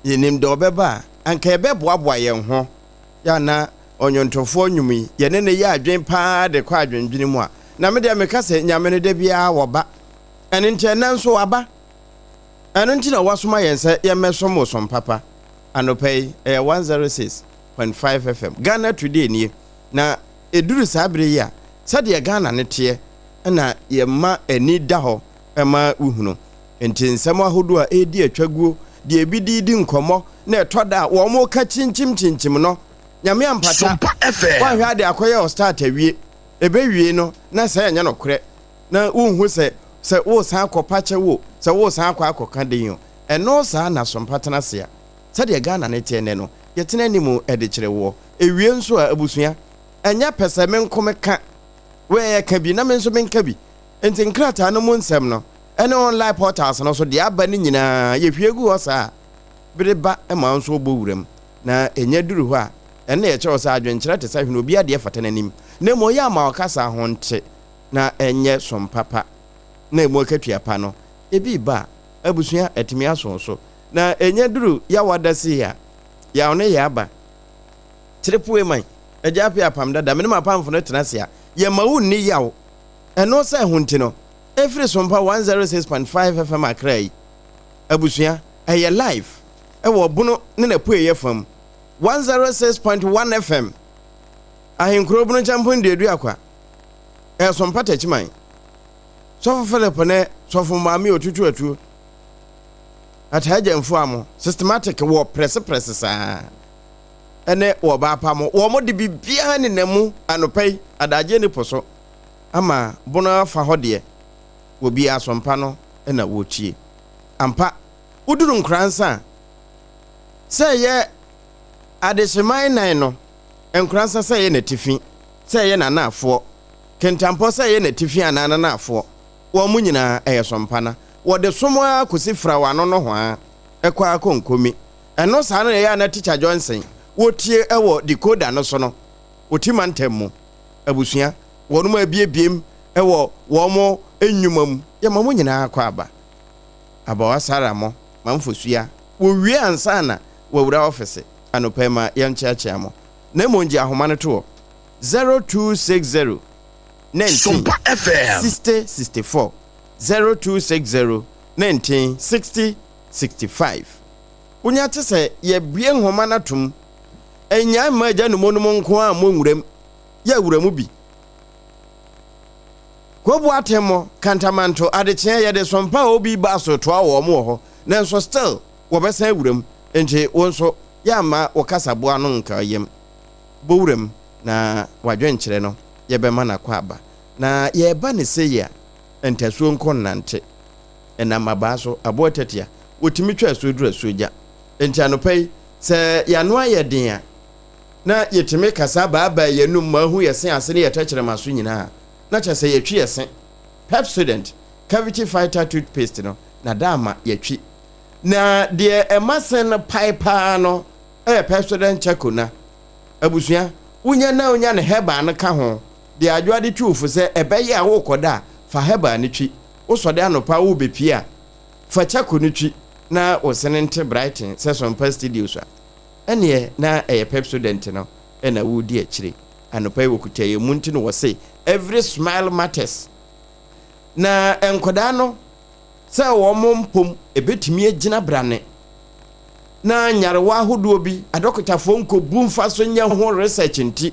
Yɛnim deɛ ɔbɛba a, anka yɛbɛboaboa yɛn ho. Yɛ a na ɔnwontofoɔ nnwom yi, yɛne no yɛ adwene pa ara de kɔ adwendwene mu a, na me deɛ meka sɛ Nyame no da biara wɔba. Ɛno nti ɛnnɛ nso waba. Ɛno nti na wasoma yɛn sɛ yɛmmɛsom wo som papa. Anɔpa yi, ɛyɛ 106.5 FM. Ghana Today nie. Na ɛduru saa berɛ yi a, sɛdeɛ Ghana no teɛ na yɛma ani da hɔ ma wohunu. Enti nsɛm ahodoɔ a ɛredi atwaguo, deɛ ebi de redi nkɔmmɔ, na ɛtɔ da a wɔreka kyinkyim kyinkyim no, Nyame ampata, Sompa FM. woanhwɛ a de akɔyɛ ɔstart awie. Ɛbɛwie no na sɛ ɛnyɛ nokorɛ, na wonhu sɛ sɛ woresan akɔpa kyɛw o, sɛ woresan akɔ akɔka den o. Ɛno saa na Sompa tena ase a, sɛdeɛ Ghana no teɛ nnɛ no, yɛtena anim de kyerɛ woɔ. Ɛwie nso a, abusua, ɛnyɛ pɛ sɛ me nko meka, wei ɛka bi na me nso menka bi. Enti nkrataa no mu nsɛm no ne online portals no so deɛ aba no nyinaa, yɛhwie gu hɔ saa a, bere ba ma wo nso wobɔ wuram. Na ɛnya duru hɔ a, ɛno na yɛkyerɛ wo sɛ adwenkyerɛ te sɛ hwene, obiara deɛ fata n'anim, na mmom yɛ ama ɔkasa ho nte na ɛnyɛ som papa na ɛmu akatua pa no, ebi reba a, abusua atumi aso wo so. Na ɛnya duru Yawa da sei a, yaw ne yɛ aba. Kyerepue man, Agya Appiah apam dada, me ne m'apamfo no tena ase a, yɛmma wo nni yaw. Ɛno sɛ ho nti no, ɛfiri Sompa 106.5 FM Accra yi, abusua, ɛyɛ live ɛwɔ Bono ne n'apueeɛ fam, 106.1 FM, Ahenkuro Bono Kyampon Duaduakwa, ɛyɛ Sompa Takyiman. Sɔfo Philip ne Sɔfo Maame Otutu Atuo, Ataa Gyamfo Amo, Systematic wɔ prɛse prɛse saa, ɛne wɔ baapa mo, wɔn de biribiara nenam mu anɔpa yi, adagyeɛ ne po so. Ama bono afa hɔ deɛ, wɔbi asompa no na wɔretie. Ampa, woduru Nkoransa a, sɛ ɛyɛ adehyeman nan no, Nkoransa sɛ ɛyɛ n'atifi, sɛ ɛyɛ n'anaafoɔ, Kintampo sɛ ɛyɛ n'atifi anaa n'anaafoɔ, wɔn mo nyinaa ɛyɛ sompa na wɔde som ara kɔsi Frawa ano nohoa, ɛkɔ ara kɔ Nkomi. Ɛno saa no na ɛyɛ a na Tikya Johnson wɔtie wɔ decoder no so no, ɔti mantam mu abusua. Wɔnom abiebiem wɔ wɔn nnwuma mu. Yɛma mo nyinaa akɔ aba. Abawa Sarah mo, Mamfosua, wɔwie ansa na wɔawura ɔfese anɔpa yi ma yɛnkyeakyea mo. Na mmom gye ahoma no to hɔ, 0260 19 Sompa FM. 60 64, 0260 19 60 65. Wonya te sɛ yɛabue nhoma no atom. Ɛnnyae mma agya ne mo nom nko ara mmɔ nwuram. Yɛ awura mu bi. Kobu atemmɔ, kantamanto, adekyeɛ yɛde sompa a obi ba so toa wɔn wɔ hɔ, nanso still wɔbɛsan awura mu, nti wo nso yɛ amma wo kasaboa no nka yam. Bɔ wura mu na w'adwenkyerɛ no yɛbɛma no akɔ aba. Na yɛreba no sei a, ntasuo nko nnante. Ɛnam mmabaa so, aboa tatia, wɔtumi twa asuo duru asuogya. Nti anɔpa yi, sɛ yɛn ano ayɛ den a, na yɛtumi kasa baabae yɛn anum ma ahu yɛn se ase ne yɛn tɛkyerɛma so nyinaa a, na kyerɛ sɛ yɛtwi yɛn se. Pepsodent Cavity Fighter Toothpaste no na da ama yɛatwi. Na deɛ ɛma se no pae paa no yɛ Pepsodent Charcoal na abusua, wonya na wonya ne herbal no ka ho. Deɛ adwoa de twi wo fo sɛ ɛbɛyɛ a worekɔda a, fa herbal no twi. Wosɔre anɔpa worebɛpie a, fa charcoal no twi na wo se no nte brighten sɛ Sompa Studios a. Ɛneɛ na ɛyɛ Pepsodent no na woredi akyire. Anɔpa yi wɔkuta yɛn mu nti no wɔse every smile matters. Na nkwadaa no sɛ wɔn mpom ɛbɛtumi agyina brane na nyarewa ahodoɔ bi adɔkotafoɔ nkɔbu mfa so nyɛ ho research nti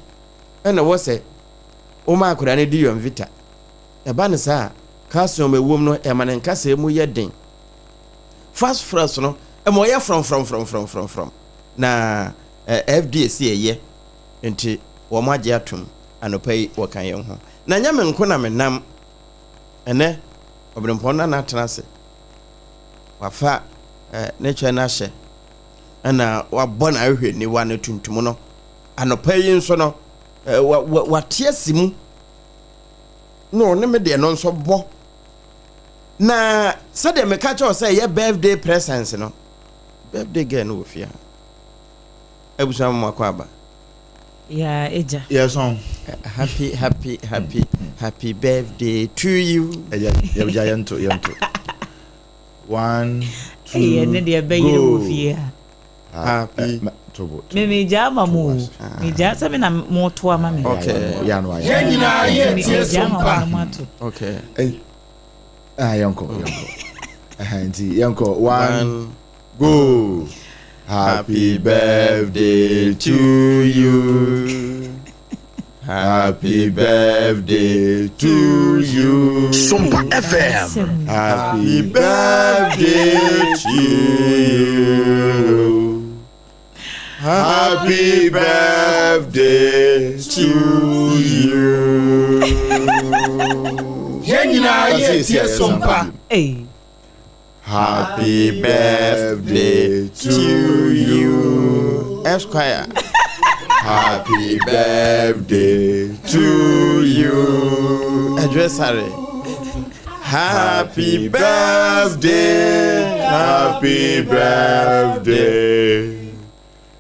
ɛna wɔ sɛ woma akwadaa no di Yonvita. Ɛba no saa a, calcium ɛwom no ɛma ne nkasɛɛ mu yɛ den. Phosphorus no ɛma ɔyɛ frɔmfrɔmfrɔmfrɔmfrɔm na FDA si ɛyɛ nti wɔn agye atom anɔpa yi wɔka yɛn ho. Na nyɛ me nko na menam ɛnɛ ɔberempɔn no atena ase wafa ne kyɛ no ahyɛ ɛna wabɔ n'ahwehwɛniwa no tuntum no anɔpa yi nso no wate asi mu na ɔne me deɛ no nso bɔ na sɛdeɛ meka kyerɛ sɛ ɛyɛ birthday presents no birthday girl no wɔ fie ha abusua mo akɔ aba. Yeah, Eja. Yes, on. Happy, happy, happy, happy birthday to you. Eja, yeah, yɛnto, yɛnto. One, two, Ɛyɛ ne deɛ bɛyere go. Wɔ fie ha. Happy. Me me gya ama mo o. Me gya sɛ me na mo to ama me. Okay. Yɛn nyinaa yɛ tie so mpa. Okay. Ah, yɛnkɔ, yɛnkɔ. Nti yɛnkɔ one go. Happy birthday to you. Happy birthday to you. Sompa FM. Happy birthday to you. Happy birthday to you. Yɛn nyinaa yɛ tie Sompa. Happy birthday to you. Esquire. Happy birthday to you. Addressary. Happy birthday. Happy birthday.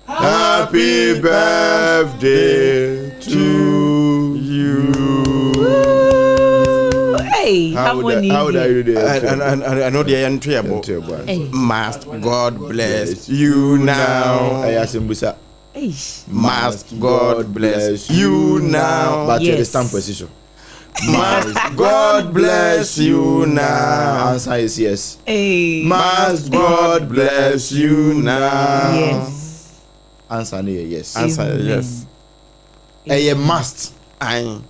Happy birthday to you. Hey, how old, how old are you there? I know the end. Must God bless you now. Must God bless you now. But yes. The stamp position. Must God bless you now. Answer is yes. Hey. Must God bless you now. Yes. Answer is yes. Answer is yes. A must. Aye.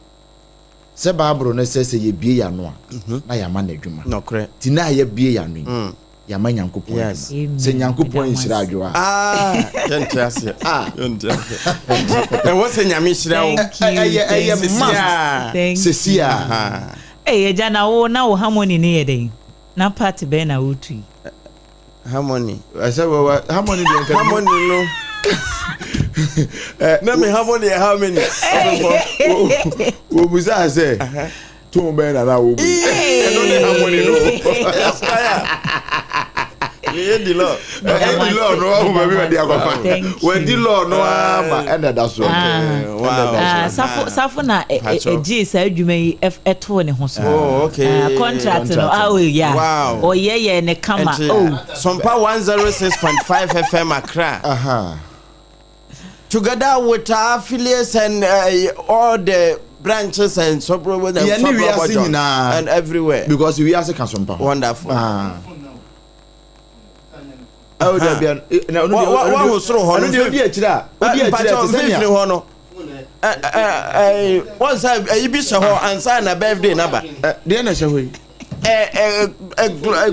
Sɛ Bible no sɛ sɛ yɛbie yɛn ano a na yɛama no adwuma. Nokorɛ. Nti na yɛbie yɛn ano yi yɛama Nyankopɔn adwuma. Sɛ Nyankopɔn nhyira adwoa a. Yɛnte aseɛ. Yɛnte aseɛ. Ɛwɔ sɛ Nyame hyira wo. Ɛyɛ must. Sɛsi a. Ɛyɛ agya na wo na wo harmony ne yɛ dɛn? Na part bɛn na wotu yi? Harmony. Ɛsɛ wɔ harmony deɛ nka. Harmony no. Na me harmony yɛ how many? Wɔbusaa sɛ tone bɛn na na wɔbu. Ɛno ne harmony no. Meyɛ di law. Ɛdi law no ɔho baabi wɔde akɔfa. Wɔadi law no ama ɛna ɛda so. Safo na ɛgyee saa adwuma yi ɛtoo ne ho so. Oh, okay. Contract no oh yeah. Wow. Ɔyɛ yɛ ne kama. Oh. Sompa 106.5 FM Accra. Uh-huh. Together with our affiliates and all the branches and suburban and suburban and everywhere. Because we are Sompa. Wonderful. Oh, there be an wo soro hɔ no. Odi akyire a. Odi akyire a te sɛ nea. Hɔ no. Wɔn sɛ ɛyi bi hyɛ hɔ ansa na birthday naba. Deɛ na ɛhyɛ hɔ yi.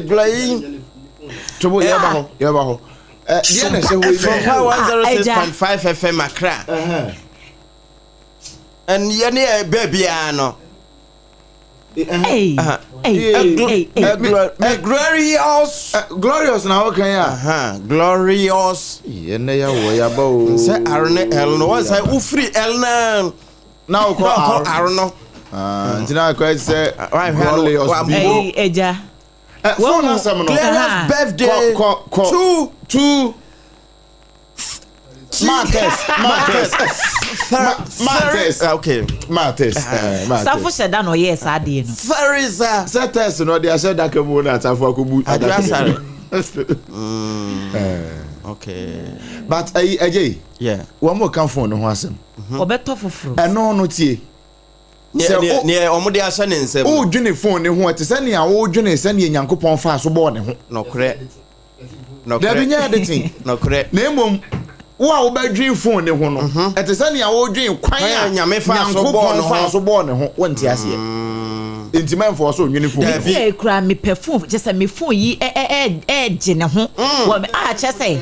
Glɔ yi. Tobo yɛ ba hɔ yɛ ba hɔ. Deɛ na ɛhyɛ hɔ yi. Sompa 106.5 FM Accra. And yɛ ne yɛ baabiara no. Hey, hey, hey, hey. Glorious. Glorious na wɔka yi a. Glorious. Yɛn ya wɔ yaba o. Sɛ R ne L no wɔn sɛ wofiri L na. Na wokɔ R. R no. Nti na akɔ sɛ glorious bi. Ɛyi ɛgya. Phone asɛm no. Glorious birthday. Kɔ kɔ two two. Martez, Martez, Martez. Okay. Martez. Safo hyɛ da na ɔyɛɛ saa adeɛ no. Theresa. Sɛ test no ɔde ahyɛ daka mu na asafo akɔbu adaka mu. Okay. But ɛyi ɛgye yi. Yeah. Wɔn mo ka phone no ho asɛm. Ɔbɛtɔ foforɔ. Ɛno no tie. Sɛ neɛ ɔmo de ahyɛ ne nsam. O dwene phone ne ho ɛte sɛ nea o dwene sɛ nea Nyankopɔn fa so bɔɔ ne ho. Nɔkorɛ. Dabi nyɛ editing. Nɔkorɛ. Na emom wo a wobɛdwen phone ne ho no ɛte sɛ nea wodwen kwan a Nyame fa so Nyankopɔn fa so bɔɔ ne ho wonte aseɛ. Nti mɛmfoɔ so nwene phone. Nti yɛ kura mepɛ phone kyɛ sɛ me phone yi ɛɛgye ne ho wɔ me a kyɛ sɛ.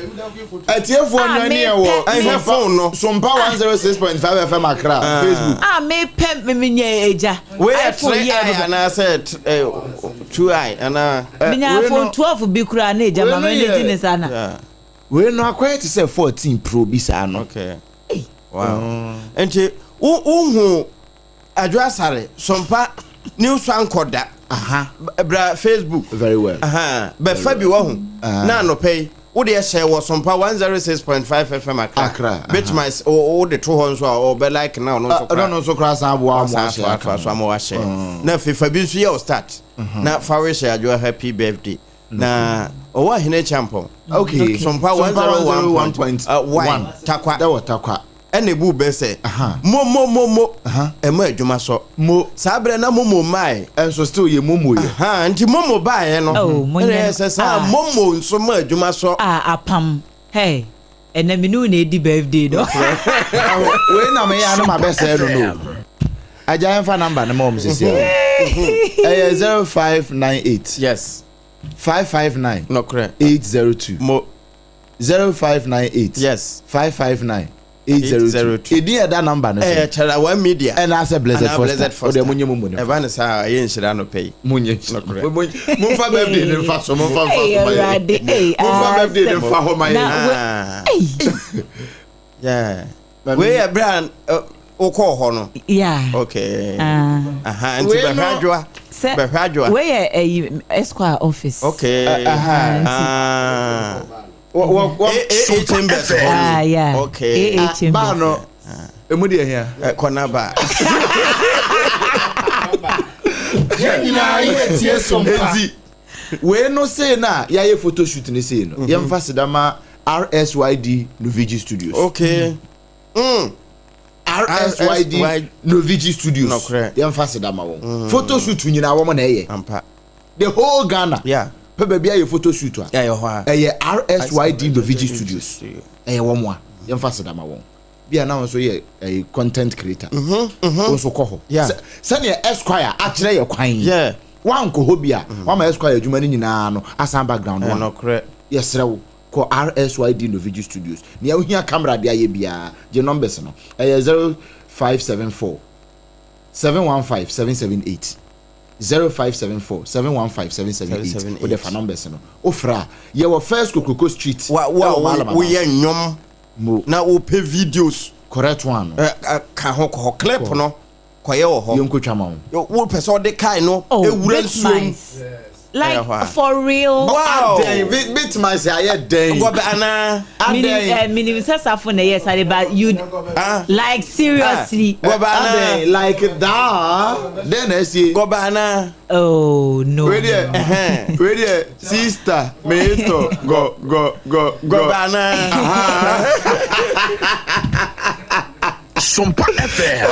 Atiefoɔ no ani ɛwɔ ɛhwɛ phone no. Sompa 106.5 FM Accra Facebook. A mepɛ menyɛ agya. Wei yɛ 3 i anaasɛ 2 i anaa. Menya phone 12 bi kura na agya ma mɛ ne gye ne saa na. Wei no akɔyɛ te sɛ 14 Pro bi saa no. Okay. Wow. Nti wohu Adwo Asare Sompa news ankɔ da. Bra Facebook. Very well. Bɛfa bi wɔ ho. Na anɔpɛ yi wo de ɛhyɛ wɔ Sompa 106.5 FM Accra. Accra. Bituma wo de to hɔ nso a ɔbɛ like na ɔno nso kora. Ɔno nso kora san aboa mo ahyɛ aka. So ama wahyɛ. Na FIFA bi nso yɛ o start. Na fa wish Adwo happy birthday. Na ɔwɔ Ahene Kyampɔn. Okay. Sompa 101.1 Takwa. Ɛwɔ Takwa. Ɛna ebu bɛ sɛ mo mo mo mo ɛma adwuma sɔ. Mo. Saa berɛ na momo mmae. Ɛnso still yɛ momo yɛ. Nti momo baeɛ no. Ɛna ɛyɛ sɛ saa momo nso ma adwuma sɔ. Ah, apam. Hey. Ɛnɛ me ne wo na edi birthday no. Wei na meyɛ ano ma bɛsɛɛ no no. Agya yɛmfa number no ma wɔn sisi a. Ɛyɛ 0598. Yes. 559. Nokorɛ. 802. Mo. 0598. Yes. 559. 802. Edin ɛda number no so. Ɛyɛ Kyarawa Media. Ɛna asɛ Blessed Foster. O deɛ mo nye mo mu ne. Ɛba ne saa ɛyɛ nhyira no pɛ yi. Mo nye nhyira. Mo nfa birthday ne nfa so mo nfa nfa so ma yɛ. Mo nfa birthday ne nfa hɔ ma yɛ. Yeah. Wei yɛ bere a wokɔɔ hɔ no. Yeah. Okay. Aha nti bɛhwɛ adwoa. Bɛhwɛ adwoa. Wei yɛ ɛyi Esquire office. Okay. Aha. AA Chambers hɔ. Ah yeah. Okay. AA Chambers. Baa no emu deɛ hia. Kɔna baa. Yɛn nyinaa yɛ tie so mpa. Eti wei no sei na yɛayɛ photo shoot ne sei no yɛmfa seda ma RSYD Novigi Studios. Okay. Mm. RSYD Novigi Studios. Nokorɛ. Yɛmfa seda ma wɔn. Photo shoot nyinaa wɔn na ɛyɛ. Ampa. The whole Ghana. Yeah. Pɛ baabi ayɛ photo shoot a. Ɛyɛ hɔ a. Ɛyɛ RSYD Novigi Studios. Ɛyɛ wɔn a. Yɛmfa seda ma wɔn. Bia na wɔn nso yɛ ɛyɛ content creator. Wɔn nso kɔ hɔ. Yeah. Sɛnea Esquire akyerɛ yɛ kwan yi. Yeah. Wankɔ hɔ bi a. Wama Esquire adwuma no nyinaa no asan background one. Nokorɛ. Yɛsrɛ wo kɔ RSYD Novigi Studios. Nea wohia camera de ayɛ biara gye numbers no. Ɛyɛ 0574 715 778. 0574 715 778. Wode fa numbers no. Wofrɛ a yɛwɔ First Kokroko Street. Wa wa woyɛ nnwom na wopɛ videos. Correct one. Ka ho kɔ hɔ clip no kɔyɛ wɔ hɔ. Yɛnkɔtwa ma wo. Wopɛ sɛ ɔde kae no ewura nsuom. Like for real. Wow. Bit my say ayɛ dɛn. Gɔbɛ anaa. Adɛn. Minim sɛ safo na ɛyɛ sáré but you like seriously. Gɔbɛ anaa. Adɛn like daa. Dɛn na ɛsie. Gɔbɛ anaa. Oh no. Wei deɛ wei deɛ sister meetɔ gɔ gɔ gɔ gɔ. Gɔbɛ anaa. Sompa FM.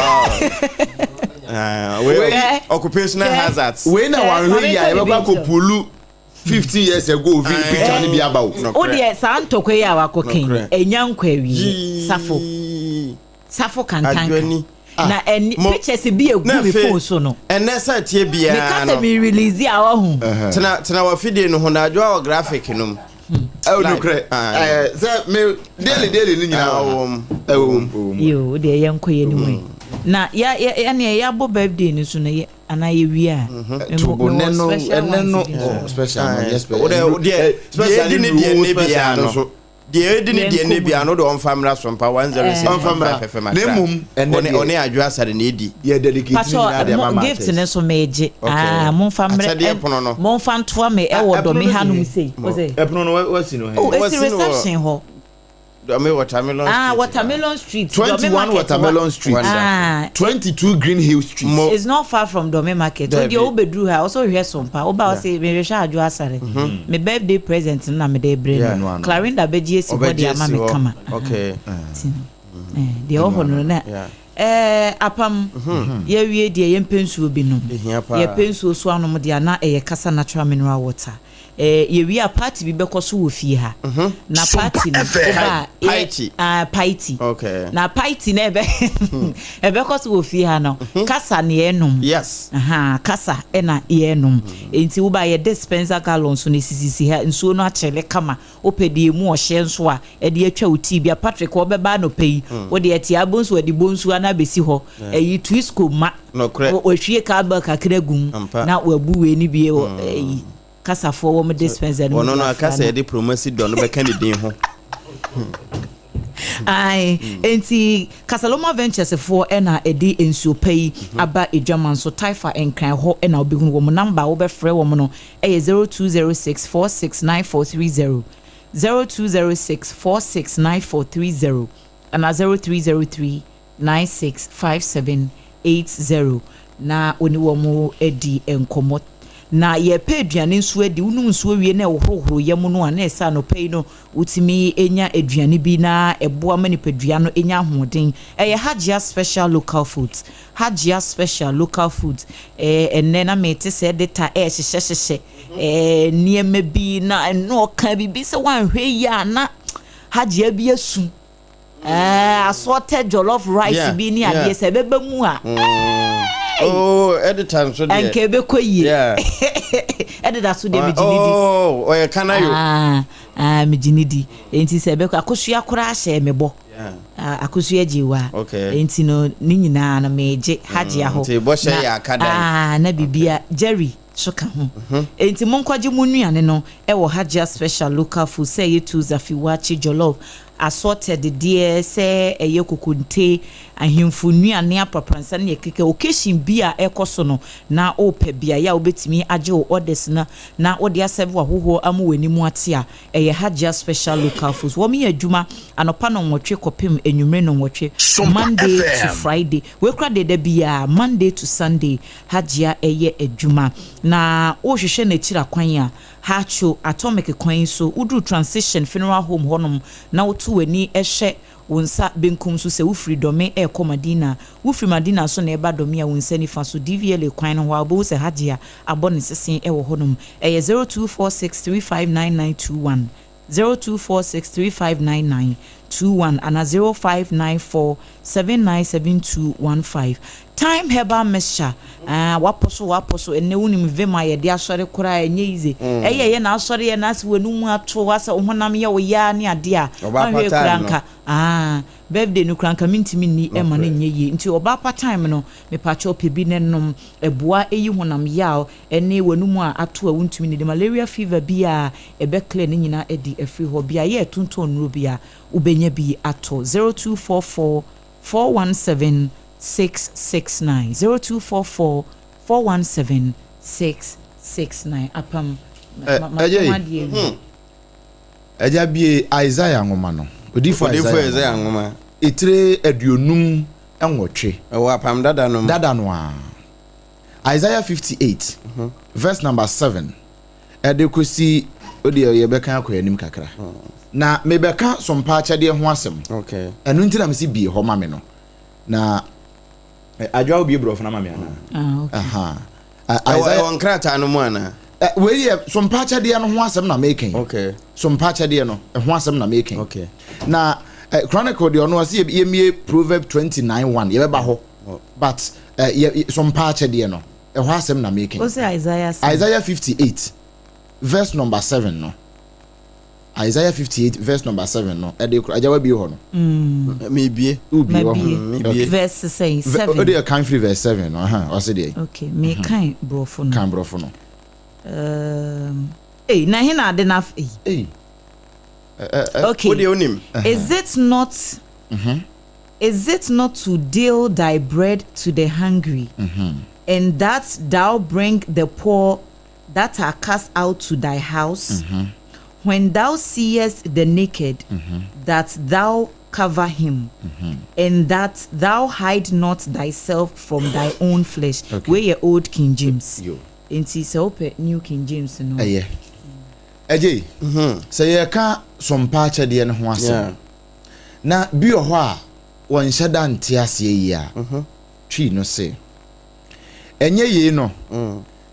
Wei occupational hazards. Wei na wanhwɛ yi a yɛbɛkɔ akɔ pulu 15 years ago vi picture no bi aba o. O deɛ saa ntɔkwa yi a wakɔ kɛn ɛnya nkɔ awie safo safo kantanka na ɛni pictures bi egu mi phone so no. Ɛnɛ sɛ tie biara no. Meka sɛ mi release a ɔho. Tena tena wɔ fidie no ho na adwoa wɔ graphic no mu. Ɛwɔ nukurɛ ɛɛ sɛ me daily daily ni nyinaa wɔ mu. Ɛwɔ mu. Yoo o deɛ yɛn kɔ yɛn ni mu na ya ya ɛnna yɛabɔ birthday no so no yɛ anaa yɛwie a. Tobo nɛ no ɛnɛ no oh special no yɛ special. O deɛ deɛ edi ne deɛ ne bia no deɛ edi ne deɛ ne bia no de ɔnfa mra so mpa 106.5 FM Na emom ɛnɛ deɛ ɔne adwo asare na edi. Yɛ dedicate ne nyinaa de ama ma gift ne so meegye. Ah momfa mmerɛ akyɛdeɛ pono no. Momfa ntoa me ɛwɔ dɔmi hanom sei. Ɛpono no wasi no hɛ. Oh esi reception hɔ. Dɔmi Watermelon Street. Ah, Watermelon Street. 21 Watermelon Street. Ah. 22 Green Hill Street. Mo. It's not far from Dɔmi Market. O deɛ o bɛduru ha, ɔsɛ ohwɛ sompa. O ba ɔsɛ mehwehwɛ adwo asare. Me birthday present na me de brɛ no. Clarinda bɛgye esi hɔ de ama me kama. Okay. Deɛ ɔwɔ hɔ no na apam yɛwie deɛ yɛmpɛ nsuo bi nom. Yɛpɛ nsuo so anom deɛ na ɛyɛ Kasa natural mineral water. Yɛwie a party bi bɛkɔ so wɔ fie ha. Na party no woba a party. Na party no ɛbɛ ɛbɛkɔ so wɔ fie ha no kasa na yɛnom. Yes. Aha kasa ɛna yɛnom. Enti woba yɛ dispenser gallon so no sisisi ha nsuo no akyɛle kama. Wopɛ deɛ emu ɔhyɛ nso a ɛde atwa wo tea bi a Patrick wɔbɛba anɔpa yi. Wode ɛte abonsu ɛde bonsu ana abɛsi hɔ. Ɛyi twisco ma. Wɔhwie cowbell kakra gum na wabu wei ne bi wɔ ɛyi. Kasafoɔ wɔn dispenser no mu Ɔno no akasa yɛde promasi dɔ no bɛka ne din ho. Ae, enti Kasaloma Ventures foɔ ɛna ɛde nsuo pa yi aba adwaman so. Taifa Nkran hɔ ɛna wobɛhunu wɔn. Number a wobɛfrɛ wɔn no ɛyɛ 0206 469430, 0206 469430 anaa 0303 965780 na wo ne wɔn adi nkɔmmɔ. Na yɛrepɛ aduane nso adi. Wonom nsuo wie na ɛhohoro yam no a, na ɛsɛ anɔpa yi no wotumi nya aduane bi na ɛboa ma nipadua no nya ahoɔden. Ɛyɛ Hajia Special Local Foods. Hajia Special Local Foods. Ɛɛ ɛnnɛ na mete sɛ data ɛrehyehyɛhyehyɛ ɛɛ nneɛma bi na ɛno ɔka biribi sɛ woanhwɛ yie a na Hajia bi asu. Ɛɛ assorted jollof rice bi ne adeɛ sɛ ɛbɛba mu a. Mm. Oh, editor nso deɛ. Nka ɛbɛkɔ yie. Editor so deɛ megye ne di. Oh, ɔyɛ kanayo. Ah, ah, megye ne di. Enti sɛ ɛbɛkɔ akosua koraa hyɛ me bɔ. Ah, akosua gye wa. Okay. Enti no ne nyinaa no megye hagye ahɔ. Nti bɔhyɛ yɛ akadan. Ah, na bibia Jerry so ka ho. Enti monkɔgye mo nnuane no wɔ Hajia Special Local Food, sɛ ɛyɛ tuo, waakye, jollof, assorted deɛ, sɛ ɛyɛ kokonte, ahemfo nnuane aprapransa ne ɛkeka. Occasion bi a ɛkɔ so no, na wopɛ beaeɛ a wobɛtumi agye wo orders no na wode asɛve w'ahohoɔ ama w'anim ate a, ɛyɛ Hajia Special Local Foods. Wɔn yɛ adwuma anɔpa nnɔnwɔtwe kɔpem anwummere nnɔnwɔtwe, Monday to Friday. Wei koraa deɛ da biara, Monday to Sunday. Hajia yɛ adwuma. Na worehwehwɛ no akyiri akwan a, Haatso, Atomic kwan yi so, woduru Transition Funeral Home hɔnom na woto w'ani hwɛ wo nsa benkum so sɛ wofiri Dome rekɔ Madina a, wofiri Madina nso na ɛreba Dome a, wo nsa nifa so, DVLA kwan no hɔ ara, wobɛhu sɛ Hajia abɔ ne sese wɔ hɔnom. Ɛyɛ 0246359921. 0246359921 anaa 0594797215. Thyme herbal mixture ah wapɔ so wapɔ so ɛnnɛ wonim vim a yɛde asɔre koraa ɛnyɛ easy. Ɛyɛ yɛ na asɔre yɛ na asɛ w'anum ato asɛ wo honam yɛ wo yaa ne adeɛ a Ɔbaa wanhwɛ pa koraa time no. nka ah birthday no koraa nka mentumi nni ɛma no Nokorɛ. nyɛ yie nti ɔbaa pa time no mepakyɛw pɛ bi ne nom ɛboa ɛyi honam yaw ɛne w'anum a ato a wontumi nnidi, malaria fever bi a ɛbɛ clear ne nyinaa adi afiri hɔ. Beaeɛ a ɛtontɔn nnuro bi a wobɛnya bi atɔ, 0244 417 669, 0244 417 669. Apam, ma, ma, Ɛgya matɔn yi. adeɛ awie. Agya bue Isaiah nwoma no. Odiyifo Odiyifo Isaiah Isaiah nwoma. nwoma. Etire 58. Ɛwɔ Apam Dada no mu. Dada no ara. Isaiah 58 verse number 7 ɛde kɔsi wodeɛ yɛbɛka akɔ anim kakra na mebɛka sompa akyɛdeɛ ho asɛm. Okay. Ɛno nti na mesi bie hɔ ma me no na adwoa wobie borɔfo no ama me anaa? Ah, okay. Aha. Ɛwɔ Isaiah ɛwɔ nkrataa no mu anaa? Wei yɛ sompa akyɛdeɛ no ho asɛm na meka yi. Okay. Sompa akyɛdeɛ no ɛho asɛm na meka yi. Okay. Na Chronicle deɛ ɔno ɔse yɛmie Proverb 29:1 yɛbɛba hɔ. But yɛ sompa akyɛdeɛ no ɛhɔ asɛm na meka yi. Wo sɛ Isaiah sɛn? Isaiah 58 verse number 7 no. Isaiah 58 verse number 7 no ɛde kora agya wabie hɔ no. Mebie. Wobie hɔ. Mabie. Mebie. Verse sɛn? 7. Wode kan firi verse 7 no. Aha, ɔse deɛ. Okay, mekan borɔfo no. Kan borɔfo no. Ei, na he na ade no af ei. Ei. Okay. Wodeɛ wonim. Is it not is it not to deal thy bread to the hungry, and that thou bring the poor that are cast out to thy house? When thou seest the naked, that thou cover him, and that thou hide not thyself from thy own flesh. Okay. Wei yɛ Old King James. Yo. Enti sɛ wopɛ New King James no. Ɛyɛ. Ɛgye, sɛ yɛka sompa akyɛdeɛ no ho asɛm na bi wɔ hɔ a wɔnhyɛ da nte aseɛ yie a, Twi no se, ɛnyɛ yei no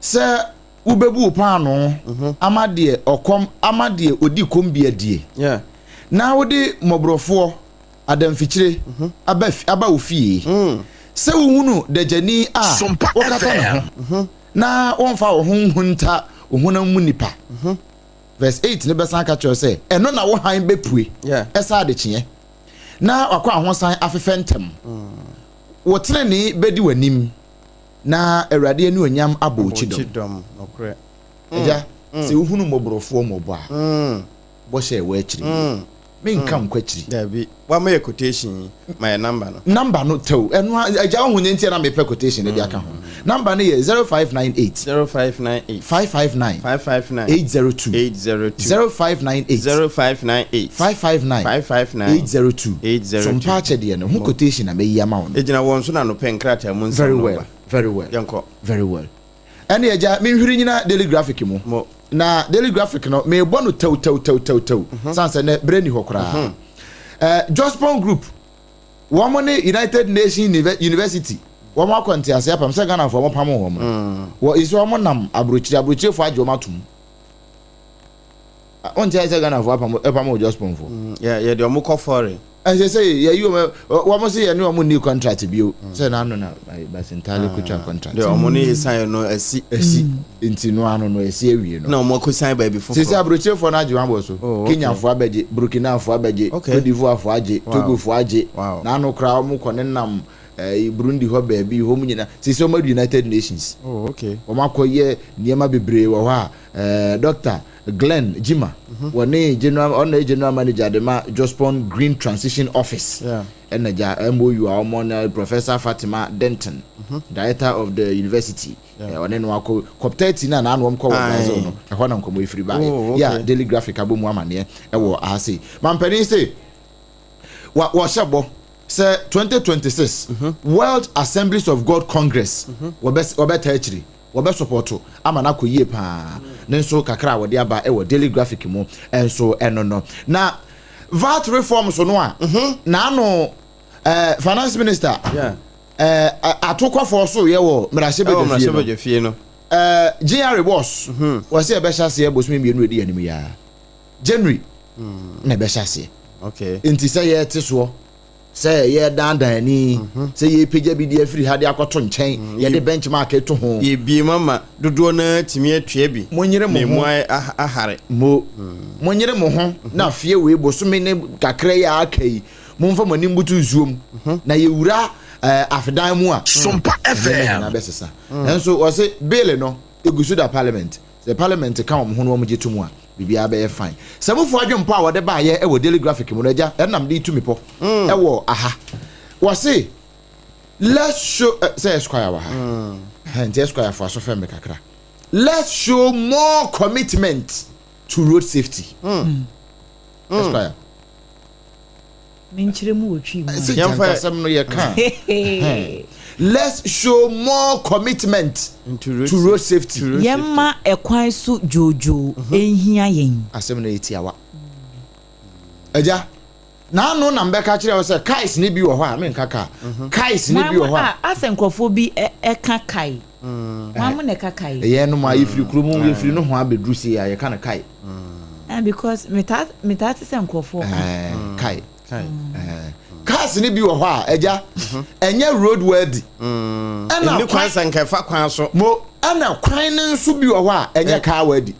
sɛ wobɛbu wo paanoo ama deɛ ɔkɔm ama deɛ ɔdi kɔm bi adie, na wode mmɔborɔfoɔ adamfikyire aba aba wo fie, sɛ wohunu dagyani a Sompa wokata ne FM. ho na wɔmfa wo ho nhunta wo honam mu nipa. Verse 8 no bɛsan aka kyerɛ sɛ ɛno na wo hann bɛpue ɛsa adekyeɛ na wakɔ ahosan afefɛ ntɛm. Wo tenenee bɛdi w'anim na Awurade anuonyam abɔ wo kyidɔm. Kyidɔm, nokorɛ. Agya, sɛ wohunu mmɔborɔfoɔ mmɔbɔ a, bɔhyɛ a ɛwɔ akyiri nie. Menka nkɔ akyiri. Dabi, wama yɛ quotation yi, ma yɛ number no. Number no tɛw, ɛno a, agya wohu ne nti a na mepɛ quotation no de aka ho. Number no yɛ 0598 0598 559 559 802 802 0598 0598 559 559 802. 802. So mpa akyɛdeɛ no ho quotation na mɛyi ama wo no. Egyina wɔn so na nopɛ nkrataa mu nsɛm Very no well, ba. very well. Yɛnkɔ. Very well. Ɛne agya menhwiri nyina Daily Graphic mu. Mo. Na Daily Graphic no mebɔ no tɛw tɛw tɛw tɛw tɛw. San sɛ nɛ berɛ ni hɔ koraa. Jospong Group wɔn ne United Nations University wɔn akɔ ntease apam sɛ Ghanafoɔ wɔn pam wɔn no. Wɔ nso wɔn nam aburokyire, aburokyirefoɔ agye wɔn atom. Wɔn nte sɛ Ghanafoɔ apam apam wɔ Jospongfoɔ. Yɛ yɛde wɔn kɔ foreign. Ɛsɛ sɛ yɛyi wɔn, wɔn sɛ yɛne wɔn nni contract bio. Sɛ n'ano na Basintale kotwa contract. Deɛ wɔn ne yɛ sign no asi. Asi nti no ano no asi awie no. Na wɔn akɔ sign baabi foforɔ. Sisi aburokyirefoɔ no agye wɔn abɔ so. Oh, okay. Kenyafoɔ abɛgye, Burkinafoɔ abɛgye, Okay. Cote d'Ivoirefoɔ agye, Wow. Togofoɔ agye. Wow. N'ano koraa wɔn kɔ ne nam ɛɛ Burundi hɔ baabi hɔ mu nyinaa. Sisi wɔn adu United Nations. Oh, okay. Wɔn akɔyɛ nneɛma bebree wɔ hɔ a Doctor Glenn Gyimah wɔne general ɔno yɛ general manager de ma Jospong Green Transition Office ɛna gya MOU a wɔn ne Professor Fatima Denton, director of the university, ɔne no akɔ COP 30 na n'ano wɔn kɔ wɔ Brazil no, ɛhɔ na nkɔmɔ efiri baayɛ. Oh, yɛ a okay. Daily Graphic abɔ mu amaneɛ ɛwɔ aha sei. Mampanin se wa wɔhyɛ bɔ sɛ 2026 World Assemblies of God Congress wɔbɛ wɔbɛta akyiri, wɔbɛsopɔto ama no akɔ yie paa. Ne nso kakra a wɔde aba wɔ Daily Graphic mu nso ɛno no. Na VAT reforms no a n'ano finance minister atokɔfoɔ so yɛ wɔ mmarahyɛbadwa fie no, GRA boss wɔsɛ ɛbɛhyɛ aseɛ bosome 2 edi anim yi ara, January na ɛbɛhyɛ aseɛ. Nti sɛ yɛte soɔ sɛ yɛdandan ani sɛ yɛpagya bi de afiri ha de akɔto nkyɛn, yɛde benchmark to ho. Yɛbie mu ama dodoɔ no atumi atua bi. Monyere mo na emu ho. ayɛ ahare. Mo monyere mo ho na afie wei bosome ne kakra yi a aka yi, momfa mo anim butu nsuo mu na yɛwura afedan mu a, Sompa nneɛma FM. nyinaa bɛsesa. Nanso wɔse bill no egu so da parliament. Sɛ parliament ka wɔn ho na wɔn gye to mu a, biribiara bɛyɛ fine. Sɛ mofoɔ adwempɔ a wɔde baayɛ wɔ Daily Graphic mu no, agya ɛnam de tu mi pɔ ɛwɔ aha. Wɔse let's show sɛ Esquire wɔ ha. Nti Esquire fo aso fɛm me kakra. Let's show more commitment to road safety. Esquire. Menkyerɛ mu wɔ Twi mu a. Sɛ gyankasɛm no yɛ ka. Let's show more commitment Into to road safety. To road Yɛmma ɛkwan so dwoodwoo ɛnhia yɛn. Asɛm no yɛ tiawa. Agya, n'ano na mbɛka kyerɛ wo sɛ cars ne bi wɔ hɔ a menka car. Cars ne bi wɔ hɔ a A asɛ nkurɔfoɔ bi ɛka kae. Wɔn mo na ɛka kae. Ɛyɛ no ma yɛfiri kurom, yɛfiri no ho abɛduru sei a yɛka no kae. Because metaa te sɛ nkurɔfoɔ ka. Kae. Kae. Cars ne bi wɔ hɔ a agya ɛnyɛ road worthy. Ɛna Ɛni kwan sɛ nka ɛfa kwan so. Mo ɛna kwan ne nso bi wɔ hɔ a ɛnyɛ car worthy.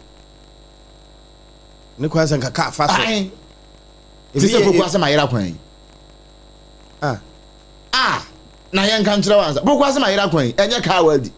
Ne kwan sɛ nka car fa so. Ae. Te sɛ Poku asɛm ayera kwan yi. Ah, na yɛnka nkyerɛ wo ansa. Poku asɛm ayera kwan yi, ɛnyɛ car worthy.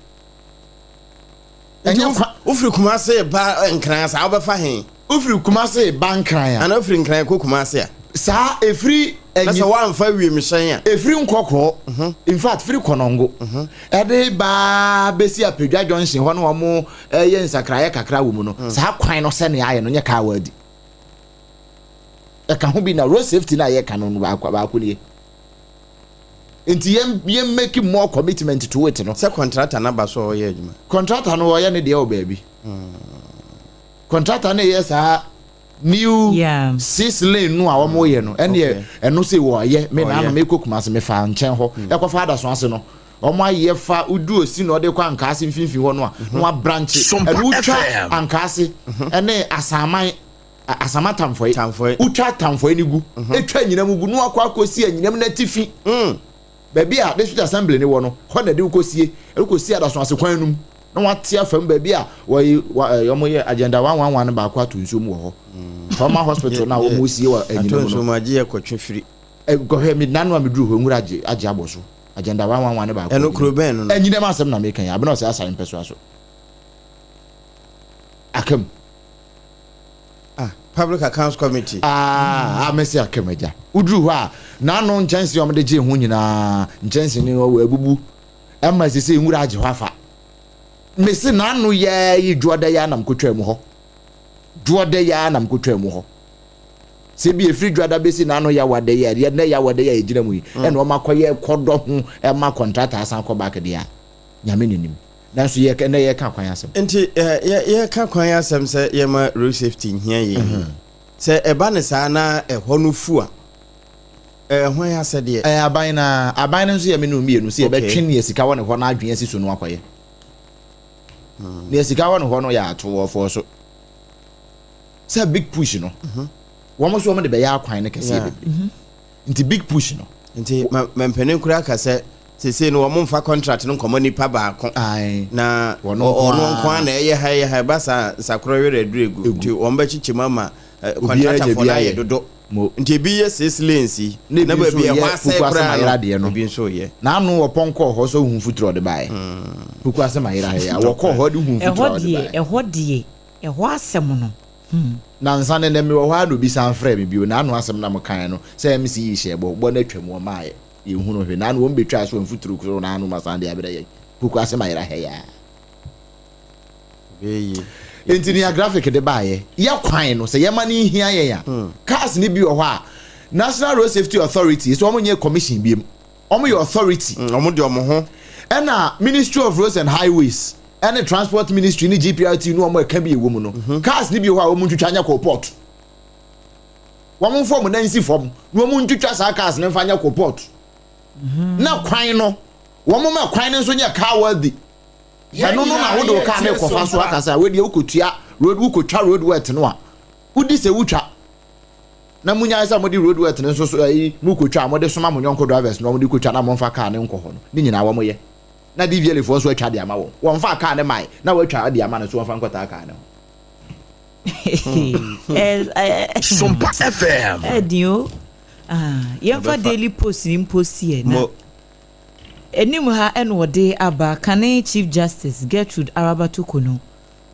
Ɛnyɛ kwan. Wofiri Kumase ba Nkran saa wobɛfa he? Wofiri Kumase ba Nkran a. Ana wofiri Nkran kɔ Kumase a? Saa efiri Na sɛ woamfa wiemhyɛn a. Efiri Nkɔkɔɔ, in fact firi Kɔnɔngo, ɛde baa bɛsi Apedwa Junction hɔ na wɔn ɛyɛ nsakraeɛ kakra wɔ mu no, saa kwan no sɛnea ayɛ no nyɛ car worthy. Ɛka ho bi na road safety na yɛka no baako baako nie. Nti yɛn yɛn make more commitment to it no. Sɛ contractor no aba so a ɔyɛ adwuma. Contractor no ɔyɛ ne deɛ wɔ baabi. Contractor no yɛ saa new 6 lane no a wɔn yɛ no, ɛne ɛno sɛ wɔyɛ me na ano mekɔ Kumase mefa nkyɛn hɔ ɛkɔfa Adaso ase no, wɔn ayɛ fa udu osi na ɔde kɔ Ankaase mfimfini hɔ no a na wabrankye Sompa ɛno wotwa FM. Ankaase ɛne Asaman Asama Tamfɔe, Tamfɔe. wotwa Tamfɔe no gu, etwa anyinam gu na wakɔ akɔsi anyinam n'atifi baabi a district assembly ne wɔ no, hɔ na ɛde wokɔsie, ɛde kɔsi Adaso ase kwan no mu na wate afam baabi a wɔyi wa wɔn yɛ agenda 111 no baako ato nsuo mu wɔ hɔ. Trauma hospital na wɔn sie wɔ Ato anyinam nsuo no. mu agye yɛ kɔtwe firi. Kɔhwɛ mi nanu a mi duru hɔ nwura agye agye abɔ so. Agenda 111 no baako. Ɛno kuro bɛn no no? Anyinam asɛm na meka yi, abena ɔsɛ asare mpɛsoa so. Akam. Ah, Public Accounts Committee. Ah, mɛsi akam agya. Woduru hɔ a, n'ano nkyɛnse a wɔde gye ho nyinaa, nkyɛnse no wɔ abubu. Ɛma sese nwura agye hɔ afa. Mesi n'ano yɛ yi dwoɔda yi anam kotwa mu hɔ. Dwoɔda yi anam kotwa mu hɔ. Sɛ bi efiri dwoada besi n'ano yawada yi a, yɛ nɛ yawada yi a yɛgyina mu yi, ɛna wɔn akɔyɛ kɔdɔ ho ɛma kɔntrata asan kɔ back deɛ a, Nyame n'anim. Nanso yɛ ɛnɛ yɛka kwan asɛm. Nti yɛ yɛka kwan asɛm sɛ yɛma road safety nhia yɛn yi. Sɛ ɛba no saa na ɛhɔ no fu a, ɛyɛ hwan asɛdeɛ? Ɛyɛ aban no ara. Aban no nso yɛ me ne wo mmienu sɛ yɛbɛtwe nea sika wɔ ne hɔ no adwene asi so no akɔyɛ. Nea sika wɔ ne hɔ no yɛ ato wɔfoɔ so. Sɛ big push no, wɔn nso wɔn de bɛyɛ akwan no kɛseɛ bebree. Nti big push no. Nti mampanin koraa ka sɛ seesei no wɔn mfa contract no nkɔmɔ nipa baako. Na ɔno nko ara na ɛyɛ ha ɛyɛ ha, ɛba saa nsakorɔ werɛ aduru egu. Nti wɔn bɛkyekyɛ mu ama contractorfoɔ no ayɛ dodo. Nti ebi yɛ six lanes yi na baabi ɛhɔ asɛe koraa no ebi nso yɛ. N'ano wɔpɔn kɔɔ hɔ sɛ ohu mfuturo ɔde baeɛ. Poku ase ma yera ha yi a wɔkɔɔ hɔ de hu mfuturo ɔde baeɛ. Ɛhɔ deɛ ɛhɔ asɛm no hmm. Nansa ne nnɛ mewɔ hɔ ara na obi san frɛɛ me bio, n'ano asɛm na mokaeɛ no sɛ MC yi hyɛɛ bɔ, bɔ no atwam, wɔmmaeɛ, yɛnhunu hwee, n'ano wɔn bɛtwaa so a mfuturo koro n'ano ma san de abrɛ yɛn, Poku ase ma yera ha yi ara. Enti nea graphic de baeɛ, yɛ kwan no, sɛ yɛma no hia yɛn a, cars no bi wɔ hɔ a, National Road Safety Authority, sɛ wɔn nyɛ commission biem, wɔn yɛ authority. Wɔn de wɔn ho. Ɛna Ministry of Roads and Highways, ɛne Transport Ministry ne GPRT ne wɔn ɛka bi ɛwɔ mu no, cars no bi wɔ hɔ a wɔn ntwitwa nyɛ kɔ port. Wɔn mfa wɔn nan nsi fam na wɔn ntwitwa saa cars no mfa nyɛ kɔ port. Na kwan no, wɔn ma kwan no nso nyɛ car worthy. Ɛno no na wode wo car no rekɔfa so aka sɛ wedeɛ wokɔtua road, wokɔtwa road worth no a, wodi sɛ wotwa. Na munyae sɛ mode road worth no nso so ayi mokɔtwa a mode soma mo yɔnko drivers na wɔde kɔtwa na momfa car no nkɔ hɔ no, ne nyinaa wɔyɛ. Na DVLA foɔ nso atwa de ama wɔn. Wɔmfaa car no mae na wɔatwa de ama no nso wɔmfa nkɔtaa car no ho. Sompa FM. Ɛden o. Ah, yɛmfa Daily Post ni mpost yɛ na. Anim ha na wɔde aba kane Chief Justice Gertrude Araba Torkornoo.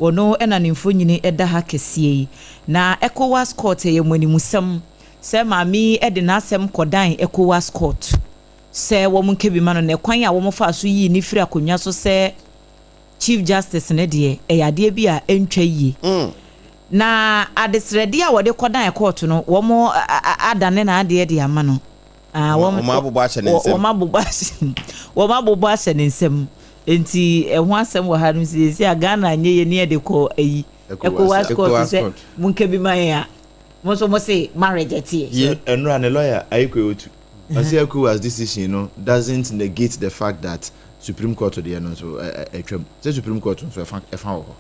Ɔno na ne mfonini da ha kɛseɛ yi. Na Ecowas Court ɛyɛ mmanimusɛm sɛ maame yi de n'asɛm kɔdan Ecowas Court sɛ wɔn nka bi ma no na ɛkwan a wɔfaa so yii no firi akonnwa so sɛ Chief Justice no deɛ ɛyɛ adeɛ bi a ɛntwa yie. Na adesrɛdeɛ a wɔde kɔdan kɔɔto no wɔn adane n'adeɛ de ama no. Ah, wɔn abobɔ ahyɛ ne nsam. Wɔn abobɔ ahyɛ wɔn abobɔ ahyɛ ne nsam. Nti ɛho asɛm wɔ ha no sɛ sɛ a Ghana nyɛ yɛ ni ɛde kɔ ayi. ECOWAS court sɛ mo nka bi ma yɛn a. Mo nso mo se ma reject yɛ. Ye. Ɛnora ne lawyer Ayikoi Otu ɔse ECOWAS decision no doesn't negate the fact that Supreme Court deɛ no nso atwam. Sɛ Supreme Court nso ɛfa ɛfa wɔ hɔ.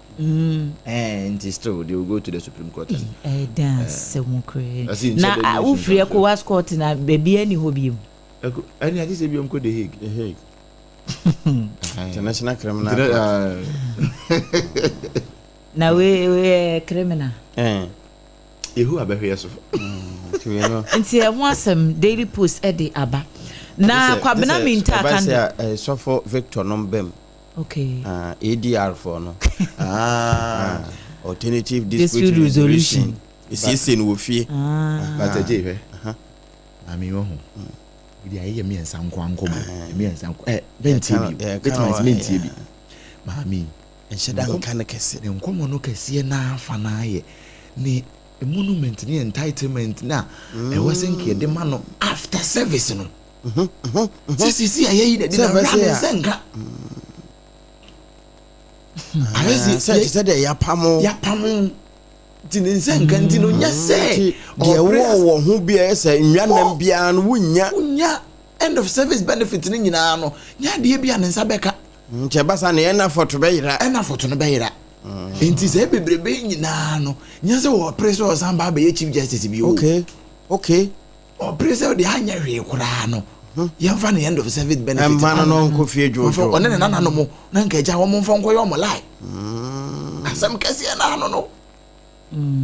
Ɛɛ nti still they will go to the Supreme Court and. Ɛyɛ dɛn asɛm koraa. Na wofiri ECOWAS court na baabi ani hɔ biom. Ɛko ɛne agye sɛ biom kɔ The Hague. The Hague. International Criminal Court. Na wei wei yɛ criminal. Ɛɛ. Yehowa bɛhwɛ yɛ so. Nti ɛho asɛm Daily Post de aba. Na Kwabena Mintah Ɛba Kando. sɛ sɔfo Victor nom bam. Okay. Ah, ADR foɔ no. Ah. Alternative Dispute Dispute Resolution. Resolution. Esiesie no wɔ fie. Ah. But ɛgye hwɛ. Maame yi wahu. Bi ayɛ mmiɛnsa nko ankɔmɔ. Mmiɛnsa nko. Ɛ bɛntie bi. Bɛtuma sɛ mɛntie bi. Maame yi. Nhyɛ da nka no kɛse. Ne nkɔmmɔ no kɛseɛ no ara fa no ara yɛ ne monument ne entitlement no a ɛwɔ sɛ nka yɛde ma no after service no. Sɛ sisi a yɛyi na di na wura ne nsa nka. Ayɛ sɛ sɛ te sɛ deɛ yɛapamo. Yɛapamo nti ne nsa nka nti no nyɛ sɛ deɛ wɔ wɔ ho bi a ɛyɛ sɛ nnwa nam biara no wonnya. Wonnya end of service benefit no nyinaa no nyɛ adeɛ bi a ne nsa bɛka. Nti ɛba saa no yɛn afɔto bɛyera. Ɛna afɔto no bɛyera. Nti saa bebrebe yi nyinaa no, nyɛ sɛ wɔpere sɛ ɔsan ba abɛyɛ Chief Justice bio. Okay, okay. Ɔpere sɛ ɔde anyɛ hwee koraa no, yɛmfa ne end of service benefit. Ɛmma no no nkɔ fie dwoodwoo. Ɔne ne nananom na nka agya wɔn mfa nkɔyɛ wɔn lie. Asɛm kɛseɛ na ano no.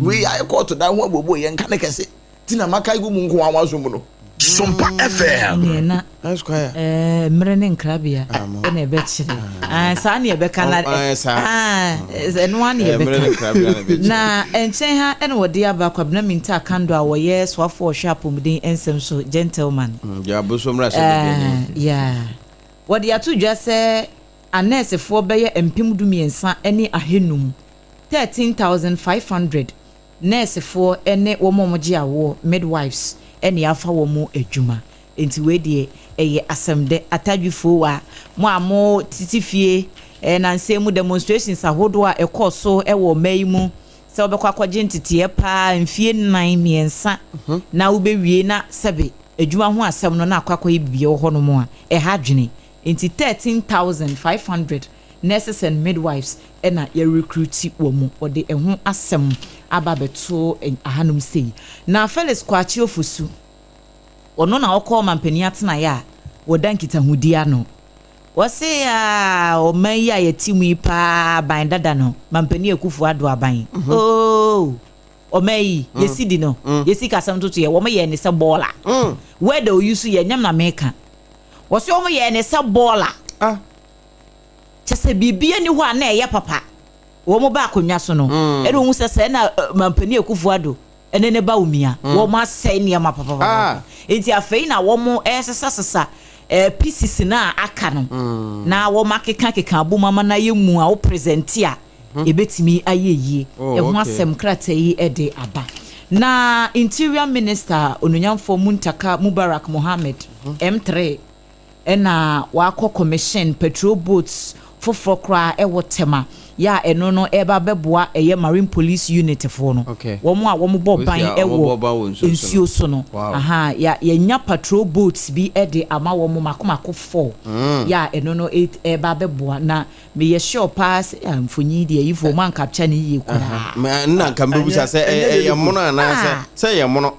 Wei ayɛ kɔɔto dan ho abuobuo yɛn nka ne kɛse. Ti na maka egu mu nko ara so mu no. Sompa FM. Ɛneɛ na Esquire. ɛɛ mmerɛ ne nkrabea ɛna ɛbɛkyerɛ. Ah, saa ne yɛbɛka na ah, ɛno ara ne yɛbɛka. Na nkyɛn ha ɛna wɔde aba Kwabena Mintah Akandoh a wɔyɛ soafoɔ ɔhwɛ apɔmuden nsɛm so gentleman. Deɛ abosom mmarahyɛ badwani. Yeah. Wɔde ato dwa sɛ anɛɛsefoɔ bɛyɛ 13,500, 13,500, nɛɛsefoɔ ne wɔn a wɔgye awoɔ, midwives, na yɛafa wɔn adwuma. Enti wei deɛ ɛyɛ asɛm dɛ. Atadwifoɔ wa, mo a mo tete fie Nnansa yi mu demonstrations ahodoɔ a ɛkɔɔ so wɔ ɔman yi mu sɛ wobɛkɔ akɔgye nteteeɛ paa mfie nnan, mmiɛnsa na wobɛwie na sɛbe adwuma ho asɛm no na akɔ akɔyɛ biribi wɔ hɔnom a, ɛha adwene. Nti 13,500 nurses and midwives na yɛrecruit wɔn. Wɔde ɛho asɛm aba abɛto ahanom sei. Na Felix Kwakye Ofosu, ɔno na ɔkɔ ɔmampanin atenaeɛ a wɔda nkitahodie ano. Wɔse aah ɔman yi a yɛte mu yi paa aban dada no mampanin Akuffo Addo aban ooh ɔman yi yɛsi di no yɛsi kasɛm toto yɛ wɔn yɛɛ ne sɛ bɔɔla word a oyi so yɛ nyɛm na meka wɔse wɔn yɛɛ ne sɛ bɔɔla kyɛ sɛ biribi ani hɔ a na ɛyɛ papa wɔn ba akonnwa so no ɛna ohun sɛ sɛ na mampanin Akuffo Addo ɛne ne ba Umia mm. wɔn asɛe nneɛma papapapa ah. nti afei na wɔn ɛresesasesa ɛɛ eh, pieces na aka no mm. na wɔn akekakeka abom ama na ayɛ mu a wo present a hmm. ebetumi ayɛ yie oh, ɛho asɛm krataa yi ɛde aba na interior minister onunyamfoɔ Muntaka Mubarak Mohammed M3 hmm. Ɛna wakɔ commission patrol boats foforɔ koraa ɛwɔ Tema yɛ a ɛno no ɛreba abɛboa ɛyɛ marine police unit foɔ no wɔn a wɔn bɔ ban ɛwɔ nsuo so no ahaa ya yɛnya patrol boats bi ɛde ama wɔn mako mako four yɛ a ɛno no ɛreba abɛboa na meyɛ sure paa sɛ ah mfonyin deɛ ayifoɔ wɔn ancapture no yie koraa. Nna nka mebɛbusa sɛ ɛyɛ mono anaasɛ sɛ ɛyɛ mono.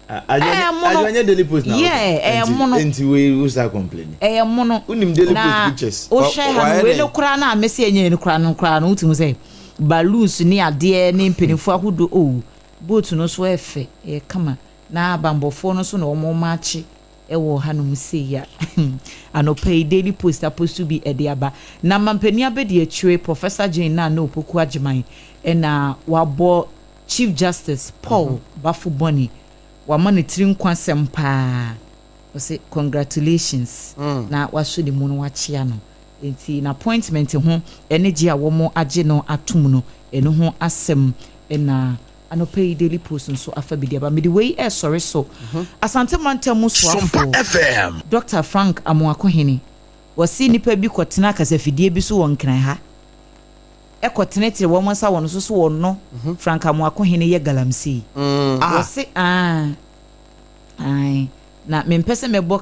Ɛyɛ mono. Adwo nyɛ daily post na Yeah, ɛyɛ mono. Nti wei wo sa complain. Ɛyɛ mono. Wonim daily post Na pictures. wohwɛ ha no wei no koraa no a mese ɛnyɛ no koraa no koraa no wotumi sɛ balloons ne adeɛ ne mpanimfoɔ ahodoɔ oh boat no nso ɛfɛ ɛyɛ kama na abanbɔfoɔ no nso na wɔn maakye ɛwɔ hanom sei a anɔpa yi daily post aposto bi ɛde aba na mampanin abɛdi akyire Professor Jane Naana Opoku Agyemang ɛna wabɔ Chief Justice Paul Baffoe Bonnie wama ne tiri nkwa sɛm paa ɔse congratulations na wasɔ ne mu na wakyea no nti n'appointment ho ne gye a wɔn agye no atom no ɛno ho asɛm na anɔpa yi Daily Post nso afa bi de aba. Mede wei resɔre so Asante mantam mu soafoɔ Doctor Frank Amoakohene wɔse nnipa bi kɔtena kasafidie bi so wɔ Nkran ha kɔtenetene wɔn nsa wɔ no so so wɔno Frank Amoako hene yɛ galamsey. Wɔse aah ae na mempɛ sɛ mɛbɔ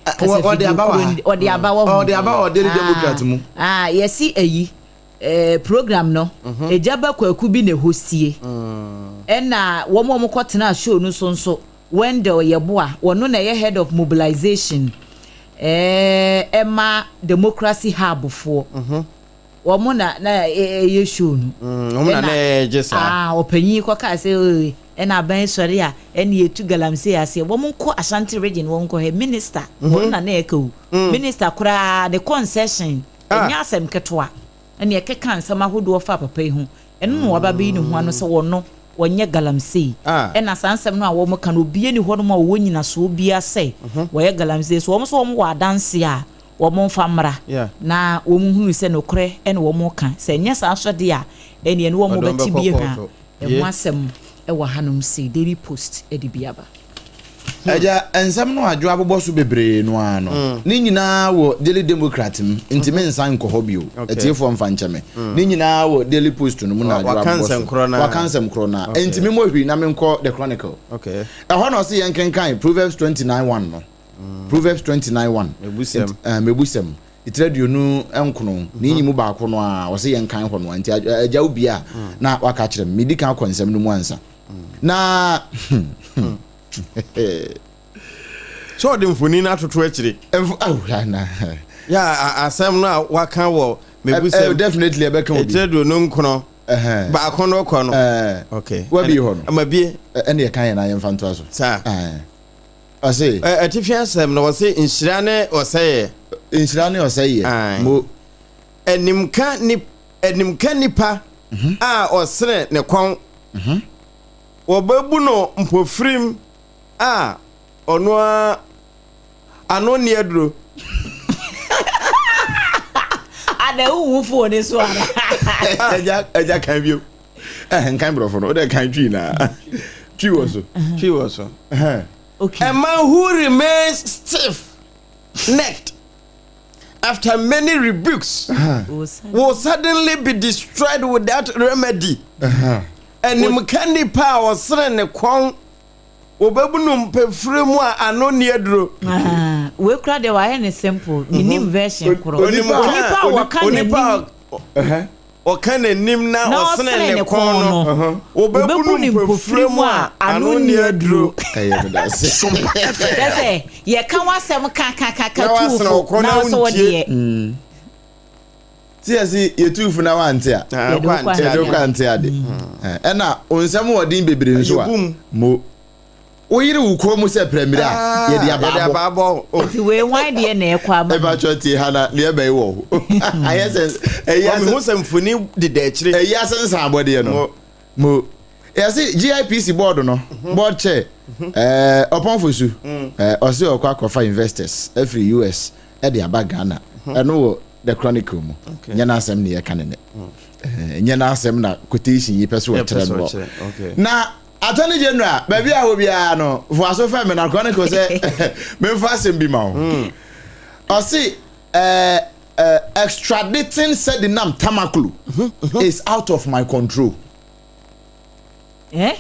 kasafidie kuro no ɔde aba wɔ ho. Ɔde aba wɔ Daily Democrat mu. Ah yɛse ayi program no Agya Ba Kwaku bi na ɛhostie ɛna wɔn a wɔkɔtenaa show no so nso Wendell Yeboah wɔno na ɛyɛ head of mobilization ɛma Democracy Hub foɔ. Wɔn na na ɛyɛ show no. Mm, wɔn na na ɛgye saa. Ah, ɔpanyin kɔ kaa sɛ ee ɛna aban sɔre a ɛna yɛtu galamsey aseɛ. Wɔn nkɔ Ashanti region wɔn nkɔ hɛ minister. Mm -hmm. Wɔn na na ɛka o. Mm. Minister koraa ne concession ah. ɛnyɛ asɛm ketewa. Ɛna ɛkeka nsɛm ahodoɔ fa papa yi ho. Ɛno na waba bɛyi ne ho ano sɛ wɔn no wɔnyɛ galamsey. Ah. Ɛna saa nsɛm no a wɔn ka no obiara ni hɔnom a wɔwɔ nyinasoɔ biara sɛ mhm. wɔyɛ galamsey. So wɔn nso wɔn wɔ adanse a wɔmfa mmra na wɔnhunu sɛ nokorɛ na wɔreka, sɛ ɛnyɛ saa nso deɛ a, ɛnneɛ ne wɔn bɛte bi ahwa. Ɛho asɛm wɔ hanom sei, Daily Post de bi aba. Agya, nsɛm no adwo abobɔ so bebree no ara no, ne nyinaa wɔ Daily Democrat mu, nti mensan nkɔ hɔ bio. Atiefoɔ mfa nkyɛ me. Ne nyinaa wɔ Daily Post no mu na adwo abobɔ so. Waka nsɛm korɔ no ara. Enti memmɔ hwiri na menkɔ The Chronicle. Ɛhɔ na ɔse yɛnkenkan Proverbs 29:1 no. Proverbs 29 1. Mebusɛm. Eh, mebusɛm. Tiri 29, ne nyi mu baako no a, ɔsɛ yɛn kan hɔ no nti agya wo bia mm. na waka kyerɛ me. Medi kan akɔ nsɛm no mu ansa. Mm. Na sɛ ɔde mfoni no atoto akyire. Mfo Ya asɛm no a waka wɔ mebusɛm. Definitely ɛbɛka obi. Tiri 29 baako no kɔ no. Okay. Wabi hɔ no. Mabie. Ɛne ɛka yɛn na yɛmfa ntoa so. Saa. Ɔse. Atifi asɛm no wɔse nhyira ne ɔsɛeɛ. Nhyira ne ɔsɛeɛ. Mo. Animka ni animka nipa mhm. a ɔsene ne kɔn. Mhm. Wɔbɛbu no mpofirim a ɔno ara ano nni aduro. Ada wohu fo ne so ara. Ɛgya ɛgya kan bio. Eh, nkan borɔfo no wode kan twi na twi wɔ so twi wɔ so okay. A man who remains stiff necked after many rebukes will suddenly be destroyed without remedy. Animka nipa a ɔsene ne kɔn, wɔbɛbu no mpɛfire mu a ano nni aduro. Ah, wei kura deɛ wayɛ ne simple. Menim version korɔ. Onipa a wɔka n'anim. Ɔka n'anim na Na ɔsene ɔsene ne ne kɔn kɔn no, no, wɔbɛbu wɔbɛbu no no mpofire mpofire mu mu a a ano ano nni nni aduro. aduro. Ɛyɛ meda ase. Sompa Kyerɛ FM. sɛ yɛka w'asɛm kakakaka Na wasene wo tuufo kɔn na na wo sɛ wo wontie. deɛ. Ti yɛ se yɛtu fo na wante a. Ah, Yɛde wo kɔ kɔ ante Yɛde wo ade. kɔ ante ade. Ɛna nsɛm wɔ den bebree nso a. Yɛbu mu. Mo. Woyere wo kɔn mu sɛ prɛmire a, Ah, yɛde yɛde abaabɔ. abaabɔ. Oh. Nti wei hwan deɛ na ɛkɔ ama no? Ɛfa kyerɛ tie ha na deɛ ɛbɛyi wɔ hɔ. Ayɛ sɛ ɛyi Wɔn ase sɛ mfoni deda akyire. ɛyi ase nsan abɔdeɛ no. Mo. Mo. Yɛsi GIPC board no, board chair, Ɔpɔnfo su, ɔsi ɔkɔ akɔfa investors ɛfiri US ɛde aba Ghana. Ɛno wɔ The Chronicle mu. Nyɛ n'asɛm ne yɛka ne nɛ. Nyɛ n'asɛm na quotation yi pɛ so Yɛ pɛ ɔkyerɛ sɛ no. ɔkyerɛ, okay. Na Attorney General, baabi a wɔ biara no, foaso fɛ me na Chronicle sɛ memfa asɛm bi ma wo. Ɔse extraditing Sedinam Tamaklo is out of my control. Eh?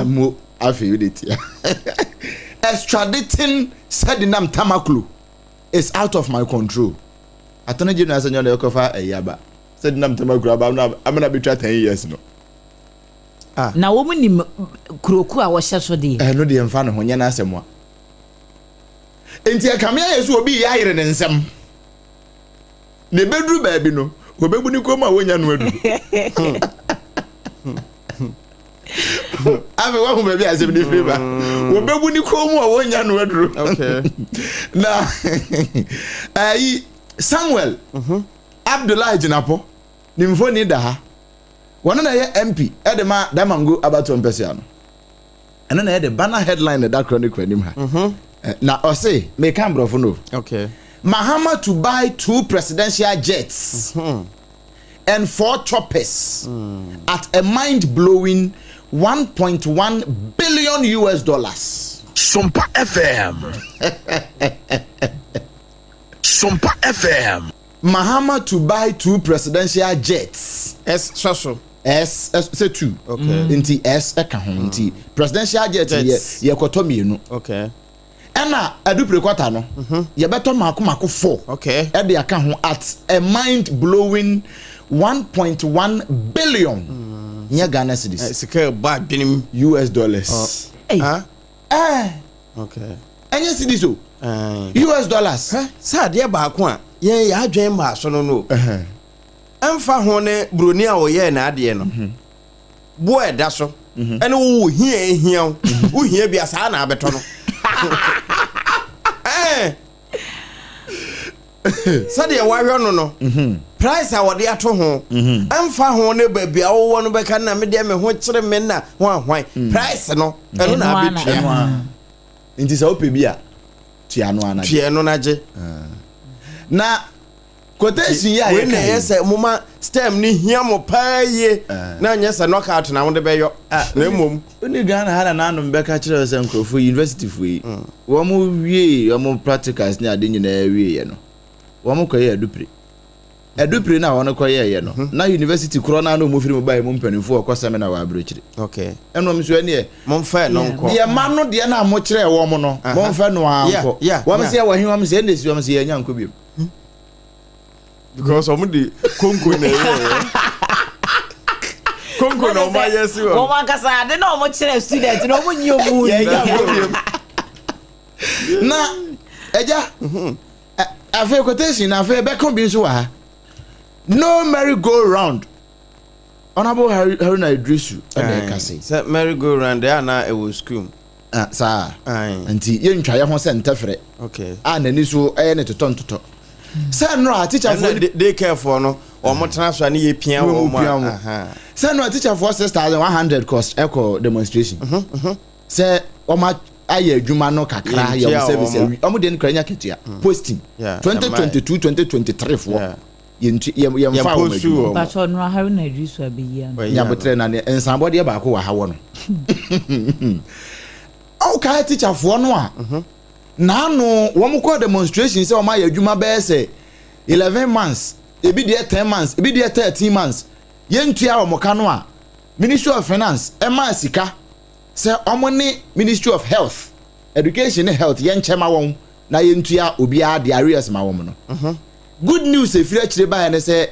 Mo afei wode tia. Extraditing Sedinam Tamaklo is out of my control. Attorney General sɛ nyɛ ɔna ɛkɔfa ɛyi aba. Sedinam Tamaklo aba amena betwa 10 years no. Na wɔn nim kuroku a wɔhyɛ so deɛ. Ɛno deɛ mfa ne ho nyɛ n'asɛm a. Nti ɛkame ayɛ sɛ obi yɛ ayere ne nsɛm. Na ebeduru baabi no, wɔbɛbu ne kɔn mu a wɔnya no aduru. Afei wahu baabi a asɛm no firi ba. Wɔbɛbu ne kɔn mu a wɔnya no aduru. Okay. Na ayi Samuel Abdullahi Jinapor ne mfoni da ha. Wɔno na ɛyɛ MP ɛde ma Damango abatoɔ mpɛsua no. Ɛno na ɛyɛ de banner headline na ɛda Chronicle anim ha. Na ɔse meka mborɔfo no. Okay. Mahama to buy 2 presidential jets and 4 choppers at a mind-blowing 1.1 billion US dollars. Sompa FM. Sompa FM. Mahama to buy 2 presidential jets. S so so. S S say 2. Okay. Nti S ɛka ho nti presidential jet Jets. yɛ yɛkɔtɔ mmienu. Okay. Ɛna adupre kwata no yɛbɛtɔ mako mako 4. Okay. Ɛde aka ho at a mind blowing 1.1 billion. Nyɛ Ghana cedis. Sika ɛbɔ adwene mu. US dollars. Hey. Huh? Eh, Okay. ɛnyɛ cedis o. US dollars. Sɛ adeɛ baako a yɛn yɛ adwene maa so no no. Ɛmfa ho ne buroni a ɔyɛɛ n'adeɛ no. Boɔ ɛda so. Ɛne wo hia ehia wo. Wo hia bi a saa na abɛtɔ no. Sɛdeɛ wahwɛ no no. Price a wɔde ato ho. Ɛmfa ho ne baabi a wowɔ no bɛka na me deɛ me ho kyerɛ me na ho ahwan. Price no ɛno na abɛtua. Nti sɛ wopɛ bi a tua no ana. Tua no na gye. Na quotation yi a Wei na yɛka ɛyɛ yi. sɛ moma stem ne hia mo paa yie na nyɛ sɛ knockout na wode bɛyɔ. Na mmom. Wone Ghana ha na nanom bɛka kyerɛ sɛ nkurɔfoɔ university foɔ yi. Wɔn wie wɔn practicals ne ade nyinaa wie yɛ no. Wɔn kɔyɛ adupire. Adupire na wɔn kɔyɛ yɛ no. Na university korɔ na no mu firi mu baa mu mpanimfoɔ ɔkɔ seminar wɔ aburokyire. Okay. Ɛna wɔn nso ɛneɛ. Momfa no nkɔ. Deɛ ma no deɛ na mo kyerɛ wɔn no. Momfa no ankɔ. Wɔn sɛ wɔ he wɔn sɛ ɛna esi wɔn sɛ yɛnya nkɔ biom. Because wɔn de konko na ɛyɛ. Konko na wɔn ayɛ si wɔn. Wɔn ankasa ade na wɔn kyerɛ student na wɔn nyi wɔn mu. Yɛnya nkɔ biom. Na ɛgya afei quotation na afei bɛka bi nso wɔ ha. No merry go round. Honorable Haruna Iddrisu ɛna ɛka se. Sɛ merry go round ɛyɛ ana ɛwɔ school. Saa. Nti yɛntwa yɛ ho sɛ ntɛfrɛ. Okay. A n'ani so ɛyɛ ne totɔ ntotɔ. Sɛ nnora teacherfoɔ Ɛna daycarefoɔ no wɔn tena so a ne yɛ pia wɔn a. Sɛ nnora teacherfoɔ 6,100 cost ɛkɔ demonstration. Sɛ wɔn ayɛ adwuma no kakra yɛ wɔn service awi wɔn deɛ no kura nya ketewa posting 2022 2023 foɔ yɛmfa wɔn adwuma. Mpatsɔ nnora Haruna Iddrisu abɛyi ano. Nyabotrɛ na ne nsanbɔdeɛ baako wɔ ha wɔ no. Ɔkae teacherfoɔ no a n'ano wɔn kɔ demonstration sɛ wɔn ayɛ adwuma bɛyɛ sɛ. 11 months, ebi deɛ 10 months, ebi deɛ 13 months, yɛntua wɔn ka no a, Ministry of Finance ɛmaa sika sɛ wɔn ne Ministry of Health, Education ne Health yɛnkyɛ ma wɔn na yɛntua obiara de arrears ma wɔn no. Good news efiri akyire baeɛ ne sɛ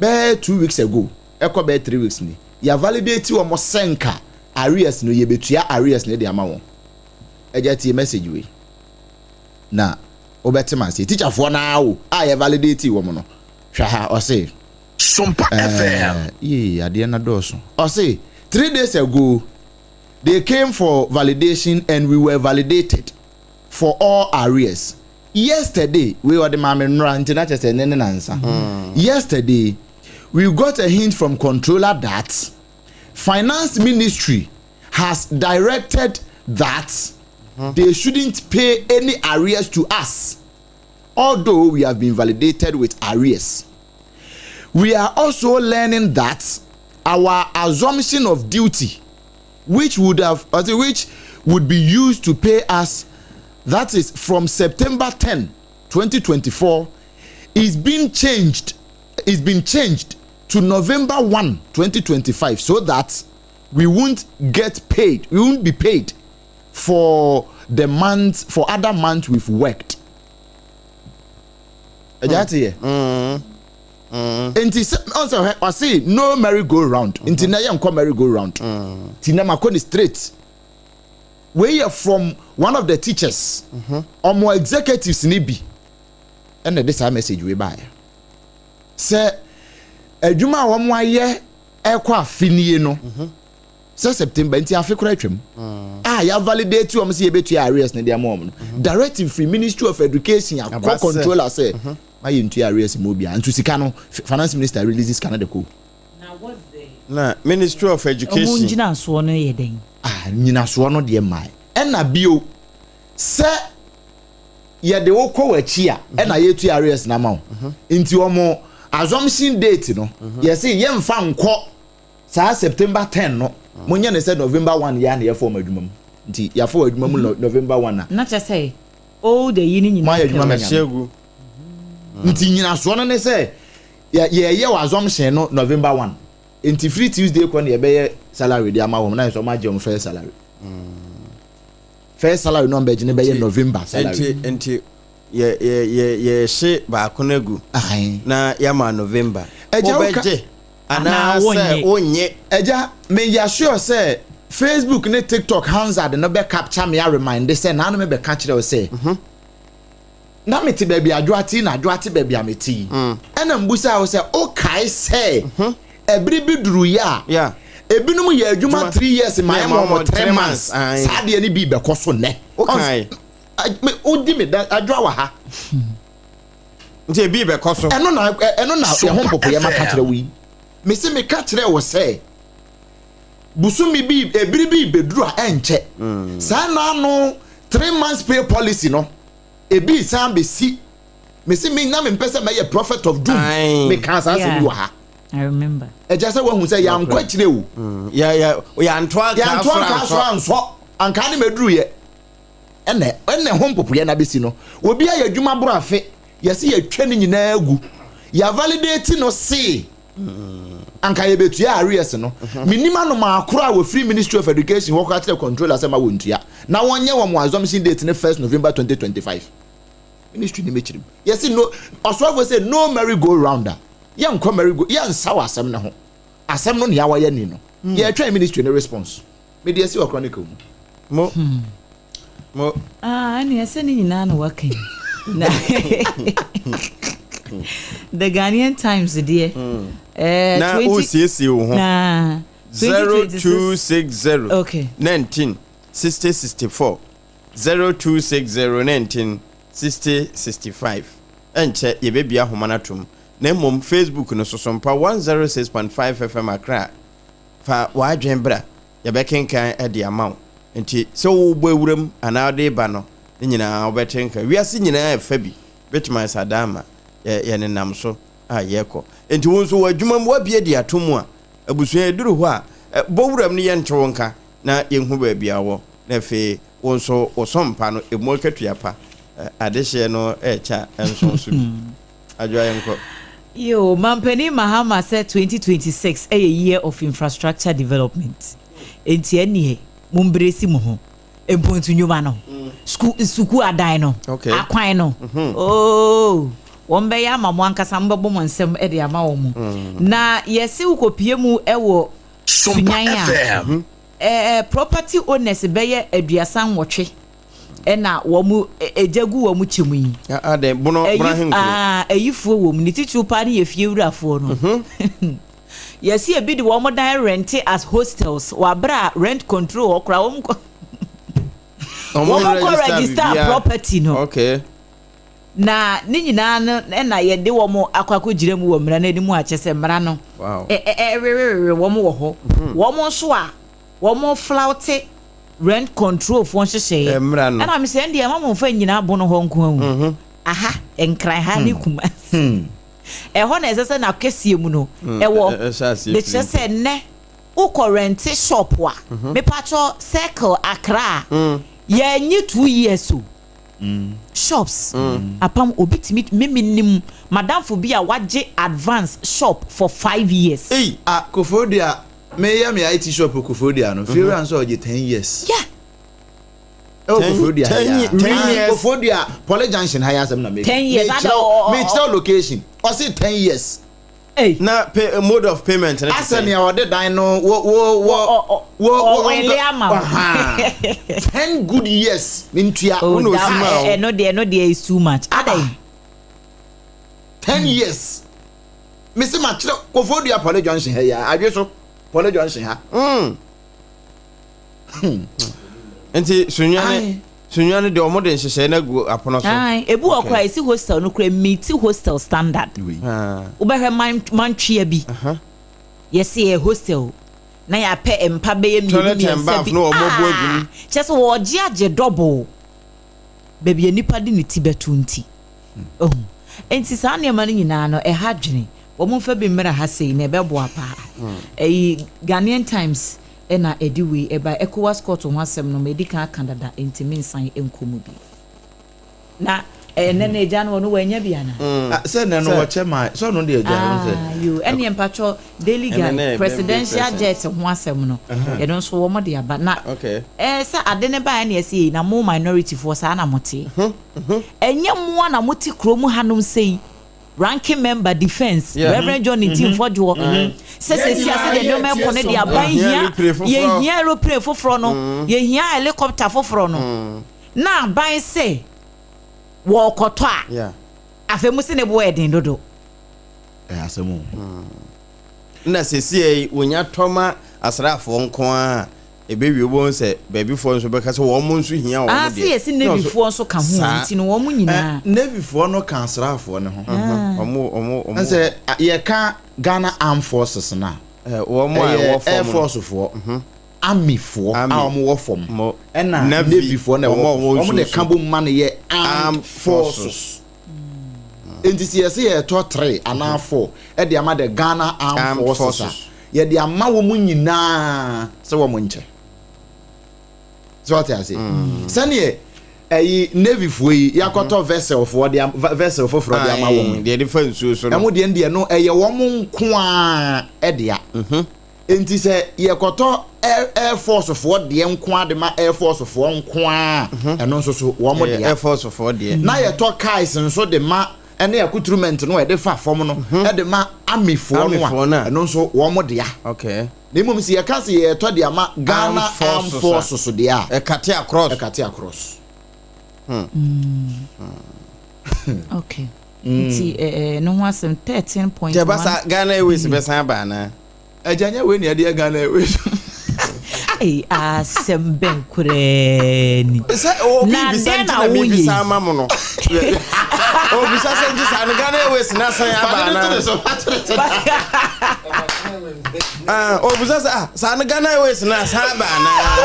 bɛyɛ 2 weeks ago, ɛkɔ bɛyɛ 3 weeks ni, yɛ validate wɔn sɛ nka arrears no, yɛbɛtua arrears no de ama wɔn. Ɛgya, tie message wei na wobɛte ma ase. Teacherfoɔ naa o a yɛ validate wɔn no, hwɛ ha, ɔse Sompa FM. Yee, adeɛ na dɔɔso. Ɔse 3 days ago they came for validation and we were validated for all arrears yesterday. Wei ɔde maame nnora nti na kyerɛ sɛ ne ne nansa. Yesterday we got a hint from controller that Finance Ministry has directed that they shouldn't pay any arrears to us, although we have been validated with arrears. We are also learning that our assumption of duty, which would have which would be used to pay us, that is from September 10, 2024, is being changed to November 1, 2025, so that we won't be paid for other months we've worked. Ɛgya, te yɛ nti sɛ ɔnsɛ hɛ, ɔse no merry go round, nti na yɛ nkɔ merry go round ti na ma kɔ ni straight. Wei yɛ from one of the teachers, ɔmo executives ni bi, ɛna ɛde saa message wei baayɛ sɛ adwuma a wɔn ayɛ ɛkɔ afe nie no, sɛ September nti afe koraa atwam a yɛ validate wɔn sɛ yɛbɛtua arrears ne de ama wɔn no, directive firi Ministry of Education akɔ controller sɛ ma yɛ ntua arrears mu obiara, nso sika no, Finance Minister release sika no de kɔ. Na Ministry of Education. Ɔmo ngyinasoɔ no yɛ dɛn? Ah, nyinasoɔ no deɛ mmaa ɛna bio sɛ yɛde wo kɔ w'akyi a ɛna yɛtua arrears na ma wo, nti wɔn assumption date no, yɛsi yɛmfa nkɔ saa September 10 no, mo nyɛ ne sɛ November 1 yɛ a na yɛfɔ wɔn adwuma mu, nti yɛafɔ wɔn adwuma mu November 1 a. Na kyerɛ sɛ old ayi ne nyinaa mo ayɛ adwuma ma nyame. Nti nyinasoɔ no ne sɛ yɛyɛ wɔ assumption no November 1, nti firi Tuesday kɔ ne yɛbɛyɛ salary de ama wɔn na yɛ sɛ wɔn agye wɔn first salary. First salary no ɔmbɛgye ne bɛyɛ November salary. Nti yɛ yɛ yɛ yɛhye baako no agu na yɛama November wobɛgye anaasɛ wonye. Ɛgya, meyɛ sure sɛ Facebook ne TikTok Hansard no bɛ capture me a remind sɛ naanu mi bɛka kyerɛ o sɛ na mete baabi adwo ate na adwo ate baabi a mete yi, ɛna mbusa wo sɛ okae sɛ ɛbere bi duru yɛ a ebinom yɛ adwuma 3 years ma ɛma wɔn 3 months, saa deɛ no bi bɛkɔ so nnɛ. Wodi mi da adwo wɔ ha. Nti ebi bɛkɔ so. Ɛno na ɛho mpopoyɛ ma ka kyerɛ wo yi, mesi mi ka kyerɛ wo sɛ busumi bi ebiri bi beduru a ɛnkyɛ saa naano 3 months pay policy no ebi san besi. Mesi mi na mi mpɛ sɛ mɛyɛ prophet of doom, mi ka saa asɛm bi wɔ ha. I remember. Ɛgya, sɛ wahu sɛ yankɔ akyire o. Yanto yanto anka so ansɔ anka ne mɛduru yɛ ɛnɛ ho mpopoyɛ na bɛsi no, obi ayɛ adwuma boro afe, yɛsi yɛtwa ne nyinaa gu, yɛ validate no see anka yɛbɛtua arrears no. Menim anoma akoro a wɔfiri Ministry of Education hɔ kora kyerɛ controller sɛ ma wɔntua na wɔnyɛ wɔn assumption date ne 1st November 2025. Ministry ne mɛkyerɛ mu yɛsi no, ɔsoafo sɛ no merry go round a yɛnkɔ merry go, yɛnsa wɔ asɛm ne ho, asɛm no nea wɔyɛ ni no, yɛtwɛn ministry ne response. Mede asi wɔ Chronicle mu. Mo mo. Ah, ɛne ɛsɛ ne nyinaa na waka yi na The Ghanaian Times deɛ. Na wosiesie wo ho. Na 0260 19 60 64, 0260 19 60 65. Ɛnkyɛ yɛbɛbia ahoma no atom, na mmom Facebook no Sosompa 106.5 FM Accra, fa w'adwen bra, yɛbɛkenkan de ama wo. Nti sɛ wobɔ awuram anaa wode ba no ne nyinaa, wobɛte nka wiase nyinaa ɛfa bi bɛtumi ayɛ saa ama yɛnenam so a yɛkɔ. Nti wo nso wɔ adwuma mu woabie de ato mu a, abusua ɛduru hɔ a bɔ wuram no, yɛnte wo nka na yɛnhu baabi a wɔ, na afei wo nso wo sɔmpa no ɛmu akatua pa adehyeɛ no ɛkyɛ nso so bi. Adwoa yɛnkɔ. Yoo, Mampanin Mahama sɛ 2026 yɛ year of infrastructure development, enti ɛnneɛ mombresi mo ho, mpontu nnwuma no, sukuu sukuu adan no, Okay. akwan no, oo, wɔn bɛyɛ ama mo ankasa mobɛbɔ mo nsam de ama wɔn. Na yɛse wokɔpie mu wɔ Sompa Sunyan a, FM. ɛɛ property owners bɛyɛ 38 ɛna wɔn egya gu wɔn kyɛ mu yi. Adɛn bono bono ahenkuro. Aa ayifoɔ wɔ mu ne titiriw paa ne yɛ fie wurafoɔ no. Yɛsi ebi de wɔn dan rente as hostels wɔ abere a rent control hɔ koraa wɔn kɔ wɔn kɔ register property no. Okay. Na ne nyinaa no na yɛde wɔn akɔ akɔgyina mu wɔ mmara no anim akyɛ sɛ mmara no ɛwewewewe wɔn wɔ hɔ. Wɔn nso a wɔn floute rent control foɔ nhyehyɛeɛ. Mmra no. Ɛna mesɛ ɛndeɛ ɛma mo nfa nnyina abono hɔ nko ara o. Aha, Nkran ha ne Kumasi. Ɛhɔ na ɛsɛ sɛ n'akɛseɛ mu no ɛwɔ. Mekyerɛ sɛ nnɛ wokɔ rente shop a, mepakyɛ Circle Accra a, yɛnnye 2 years o. Shops, apam obi tumi, me menim madamfo bi a wagye advance shop for 5 years. Ei! Ah, Koforidua, meyɛ me IT shop wɔ Koforidua no, fiewura nso a ɔgye 10 years. Ɛwɔ Koforidua ha yi 10 a. years. Koforidua, Poly Junction ha yi asɛm na meka. 10 years, ada ɔ- ɔ- Mekyerɛw location, ɔse 10 years. Hey. Na pay, mode of payment ne te Asɛ sɛn? nea ɔde dan no wo wo wo wo wo ɔwele ama wo. Ɔhaa. 10 good years ne ntua. Oh, Wo na that- osi maa wo. Ɛno deɛ is too much. Adɛn? 10 years. Mesi ma kyerɛ Koforidua Poly Junction ha yi a, adwe so Poly Junction ha. Nti Sunyani Sunyani deɛ ɔmo de nhyehyɛe no agu apono so. Aye, ebi wɔ koraa esi hostel no koraa meet hostel standard. Wei. Ah. Wobɛhwɛ man mantwea bi. Yɛsi yɛ hostel na yɛapɛ mpa bɛyɛ mmienu Toilet and mmiɛnsa bath bi. na wɔn abu agu mu. Ah, kyerɛ sɛ wɔregye agye double. Baabi a nipa de ne ti bɛto nti. Ohu. Nti saa nneɛma no nyinaa no ɛha dwene. Wɔn mfa bi mmra ha sei na ɛbɛboa paa. Ɛyi Ghanaian Times ɛna ɛde wei ɛba. ECOWAS court ho asɛm no ma edi kan aka dada, nti me nsan nkɔ mu bi. Na ɛnɛ no agya no ɔno wanya bi ana? Ah, sɛ nɛ no wɔkyɛ ma sɛ ɔno deɛ agya no sɛ. Ah, yo, ɛne mpatwɔ Daily Ɛnɛ Guide na ɛbɛn presidential present. jet ho asɛm no, ɛno nso wɔn de aba na ɛɛ sɛ ade ne ba ɛna ɛsɛ yi na mo minority foɔ saa na mo te. Ɛnyɛ mmoa na mo te kurom hanom sɛyi, ranking member defence, Reverend John Ntim Fordjour, sɛ sɛsi ase deɛ nneɛma ɛkɔ no deɛ, aban Yɛhia hia aeroplane foforɔ. Yɛhia aeroplane foforɔ no, yɛhia helicopter foforɔ no, na aban sɛ wɔrekɔtɔ a, afei mo si ne bo yɛ den dodo. Ɛyɛ asɛm o. Na sesie yi wonya tɔma asraafoɔ nko a, ebewie wɔn sɛ baabifoɔ nso bɛka sɛ wɔn mo nso hia wɔn Ah, deɛ. sɛ yɛsi navyfoɔ nso ka ho. Saa. Nti no wɔn nyinaa. Navyfoɔ no ka asraafoɔ no ho. Ɔmo Sɛ yɛka Ghana Armed Forces na wɔn a ɛyɛ ɛwɔ Air fam no. Force foɔ, Army foɔ a Army. wɔn wɔ fam, Mo ɛna Navy, Navy foɔ na wɔn a ɛwɔ wɔwɔ wɔn na nsuo ɛka so. bom ma no yɛ Armed Armed Forces. Nti sɛ yɛsɛ yɛtɔ three anaa four ɛde ama the Ghana Armed Armed Forces a, Forces. yɛde ama wɔn nyinaa sɛ wɔn nkyɛ sɛ wɔte ase sɛneɛ ɛyi Navy foɔ yi yɛakɔtɔ vessel foɔ de vessel foforɔ de ama wɔn. Deɛ de fa nsuo so no. Ɛmo deɛ no ɛyɛ wɔn nko ara ɛdea. Nti sɛ yɛkɔtɔ air force foɔ deɛ nko ara de ma air force foɔ nko ara, ɛno nso so wɔn Ɛyɛ dea. Air Force foɔ deɛ. Na yɛtɔ cars nso de ma ɛne accoutrement no a yɛde fa fam no ɛde ma army foɔ Army no foɔ no a, a. ɛno nso wɔn dea. Na mmom sɛ yɛka sɛ yɛtɔ de ama Ghana Armed Armed Forces a. Forces deɛ a, Ɛcut across. Ɛcut across. Okay, nti ɛɛ no ho asɛm 13.1. Kyɛ ba sa Ghana Airways bɛsan aba anaa? Ɛgya nyɛ wei na yɛde yɛ Ghana Airways. Ei, asɛm bɛn koraa ni? Sɛ obi Na bisa dɛn nti na na woyɛ mebisa yi? ama mo no, obisa sɛ nti saa no Ghana Airways na san aba Fa ne to ne anaa? so, fa to ne so. Ah, obisa sɛ, ah, saa no Ghana Airways na san aba anaa?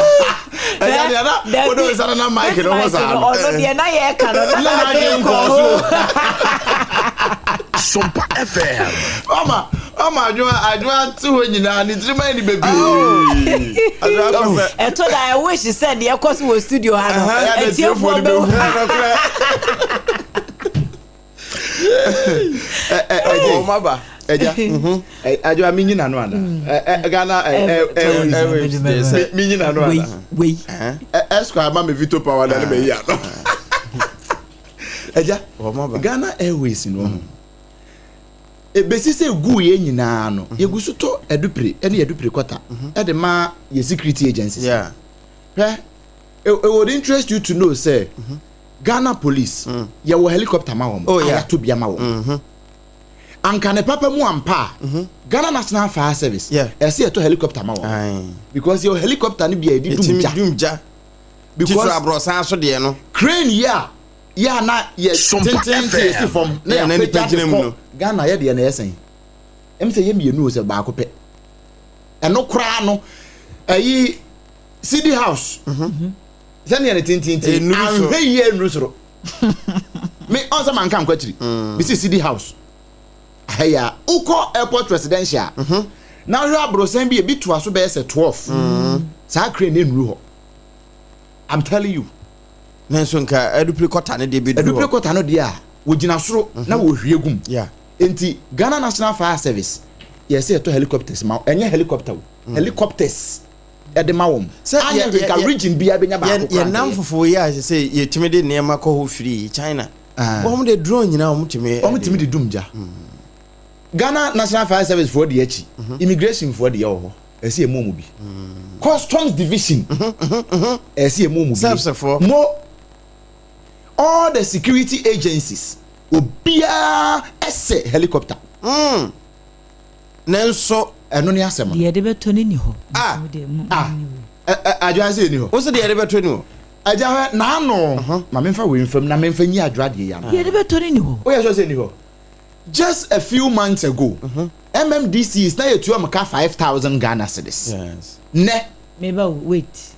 Ɛgya deɛ na wode wo nsa no na mic no ho saa no. Ɔno deɛ na yɛka no na Na n'adwene n'adwene kɔ nkɔɔ ho. so. Sompa FM. Ɔma adwoa te hɔ nyinaa ne tirim ayɛ ne bebree. Adwoa kɔ sɛ Ɛtɔ da I wish sɛ deɛ ɛkɔ so wɔ studio ha no Ɛha, atiefoɔ atiefoɔ no bɛhu. Ɛnokorɛ. Wɔn aba. Ɛgya, adwa mi nyina no ana? Ghana Airways mi nyina no ana? Wei. Esquire ama mi veto power na ne ma yi ano. Ɛgya, Ghana Airways no ho. Ebesi sɛ egu yɛ nyinaa no, yɛgu so tɔ adupire ne adupire kɔta ɛde ma yɛ security agencies. Hwɛ, it would interest you to know sɛ Ghana police yɛwɔ helicopter ma wɔn, a yɛato bi ama wɔn. Anka ne papa mu ampa a, Ghana National Fire Service ɛsɛ yɛtɔ helicopter ma wɔn because yɛwɔ helicopter no bi a yɛde dum gya. Dum gya. Because aborɔsan so deɛ no. Crane yi a yɛ a na yɛ tententen yɛsi fam na yɛapagya de kɔ Ghana yɛ deɛ na yɛ sɛn. Ɛm sɛ yɛ mmienu o sɛ baako pɛ. Ɛno koraa no ɛyi CD house sɛnea ne tententen anhwɛ yie nnuru soro. Me ɔn sɛ manka nkɔ akyiri. Mesi CD house aha yi a wokɔ airport residential na ahwɛ aborosan bi ebi toa so bɛyɛ sɛ 12 saa crane no nnuru hɔ. I'm telling you. Nanso nka adupire kɔta no deɛ bɛduru hɔ. Adupire kɔta no deɛ a wɔgyina soro na wɔhwie gum. Nti Ghana National Fire Service yɛsɛ yɛtɔ helicopters ma ɛnyɛ helicopter o helicopters ɛde ma wɔn. Sɛ anyɛ hwee nka region biara bɛnya baako koraa yɛn nam fufuo yi a sɛ sɛ yɛtumi de nneɛma kɔ hɔ firi China. Wɔn de drone nyinaa wɔn tumi. Wɔn tumi de dum gya. Ghana National Fire Service foɔ deɛ akyi immigration foɔ deɛ wɔ hɔ ɛsɛ yɛ mu wɔn bi. Customs division ɛsɛ yɛ mu wɔn bi. Mo all the security agencies obiara ɛsɛ helicopter. Nanso ɛno ne asɛm no. Deɛ yɛde bɛtɔ no ni hɔ. Ah ah adwoa sɛ ɛni hɔ. Wo sɛ deɛ yɛde bɛtɔ ni hɔ. Agya hwɛ n'ano ma memfa wei mfam na memfa nyi adwoa deɛ yi ano. Deɛ yɛde bɛtɔ no ni hɔ. Woyɛ sure sɛ ɛni hɔ? Just a few months ago MMDCs na yɛtua wɔn ka 5000 Ghana cedis. Yes. Nnɛ. Meba o wait.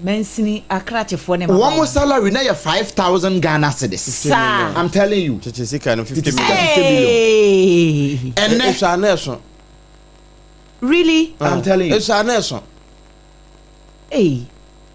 Mansini akrakyefoɔ ne mmabaawa. Wɔn salary na yɛ 5000 Ghana cedis. Saa. I'm telling you. Tete sika no 50 Tete million. sika 50 million. Hey. Ɛnɛ. Esua na ɛso. Really? I'm telling you. Esua na ɛso. Hey.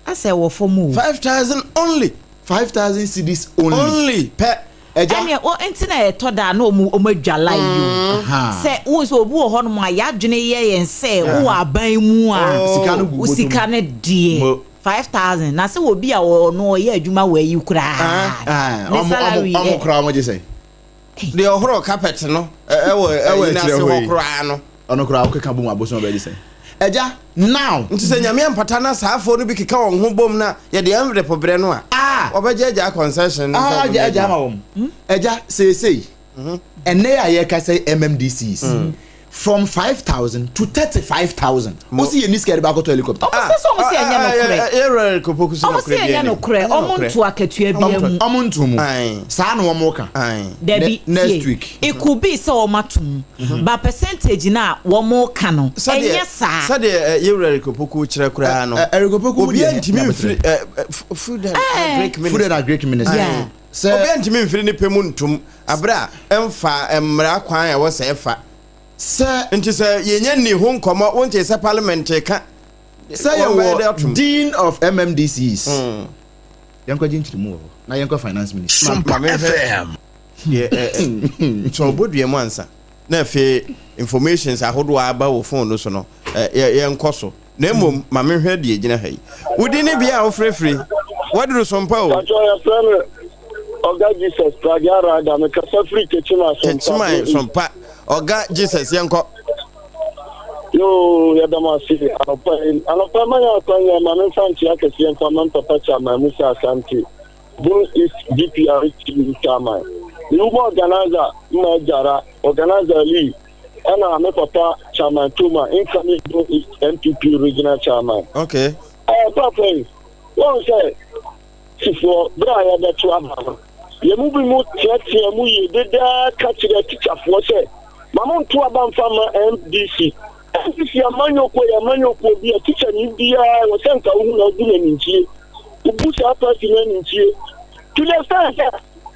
Asɛ wɔ fam o. 5000 only. 5000 cedis only. Only pɛ. Ɛgya. Ɛnneɛ o nti na ɛtɔ da na ɔmo ɔmo adwa line yi o. Sɛ wo sɛ obi wɔ hɔnom a yɛadwene yɛ yɛn sɛ wowɔ aban mu a Sika no gu wo bɔtɔ mu. sika no deɛ Mo. 5000 na sɛ obi a ɔno ɔyɛ adwuma wɔ ayi koraa ne salary Ɔmo yɛ koraa ɔmo gye sɛn. Deɛ ɔhoro carpet no ɛwɔ Ɛwɔ ɛyi n'ase akyire hɔ hɔ yi. koraa no. Ɔno koraa ɔkeka bom abosom ɔbɛgye sɛn. Ɛgya now. Nti sɛ Nyame ampata na saa afoɔ no bi keka wɔn ho bom na yɛde envelope brɛ no a, wɔbɛgye agyaa concession no sɛ Agya wɔbɛyɛ agya ama adwuma. wɔn. Ɛgya seesei ɛnɛ a yɛka sɛ MMDCs from 5,000 to 35,000. Wosi yɛ ni sika yɛde baakɔtɔ helicopter. Ɔmo sɛ sɛ ɔmo sɛ ɛnyɛ nokorɛ. Yɛwura Eric Opoku sɛ Ɔmo nokorɛ sɛ biara ɛnyɛ nnim. nokorɛ. Ɛnyɛ Ɔmo nokorɛ. nto akatua biara mu. Ɔmo nto mu. Aye. Saa na wɔn ka. Aye. Dabi Next tie. week. It could be sɛ wɔn ato mu but percentage no a wɔn ka no ɛnyɛ saa. Sɛdeɛ yɛwura Eric Opoku kyerɛ koraa no, Eric Opoku mu obiara deɛ ntumi nyabotrɛ. mfiri food and agric Food minister. and agric minister. Yeah. Sɛ Obiara ntumi mfiri ne pɛ mu ntom abere a ɛmfa mmara kwan a ɛwɔ sɛ ɛfa. Sɛ Nti sɛ yɛnya nni ho nkɔmmɔ, wonte sɛ parliament ka sɛ wɔn bɛyɛ de yɛwɔ atom. Dean of MMDCs. Yɛnkɔ gye nkyerɛmu wɔ hɔ na yɛnkɔ finance minister. Sompa FM. Deɛ ɛ ɛ sɛ ɔbɔ dua mu ansa na afei informations ahodoɔ a aba wɔ phone no so no ɛ yɛ yɛnkɔ so na mmom ma menhwɛ deɛ gyina ha yi. Wodi ne bea a wofrɛfiri waduru Sompa o. Pacho yɛfrɛ me Ɔga Jesus Pragya Rider mekasa firi Techiman Sompa. Techiman Sompa Ɔga Jesus yɛnkɔ. Yoo yɛda mo ase anɔpa yi anɔpa ma yɛn akwanya ma memfa nkyea kɛseɛ mfa ma mpapa Chairman Musa Asante Bono East GPRTU Chairman Mewuma organizer Mma Agyara organizer Lee ɛna me papa Chairman Toma incoming Bono East NPP regional chairman. Okay. Ɛɛ papa yi wɔn sɛ sifoɔ berɛ a yɛbɛto aba no yɛn mu bi mu teatea mu yie dedaa ka kyerɛ tikyafoɔ sɛ ma mo nto aba mfa ma NDC. NDC amanyɔkuo yɛ amanyɔkuo bi a tikyani biara wɔ sɛ nka wohu na wobu no animtie. Wobu saa party no animtie to the extent sɛ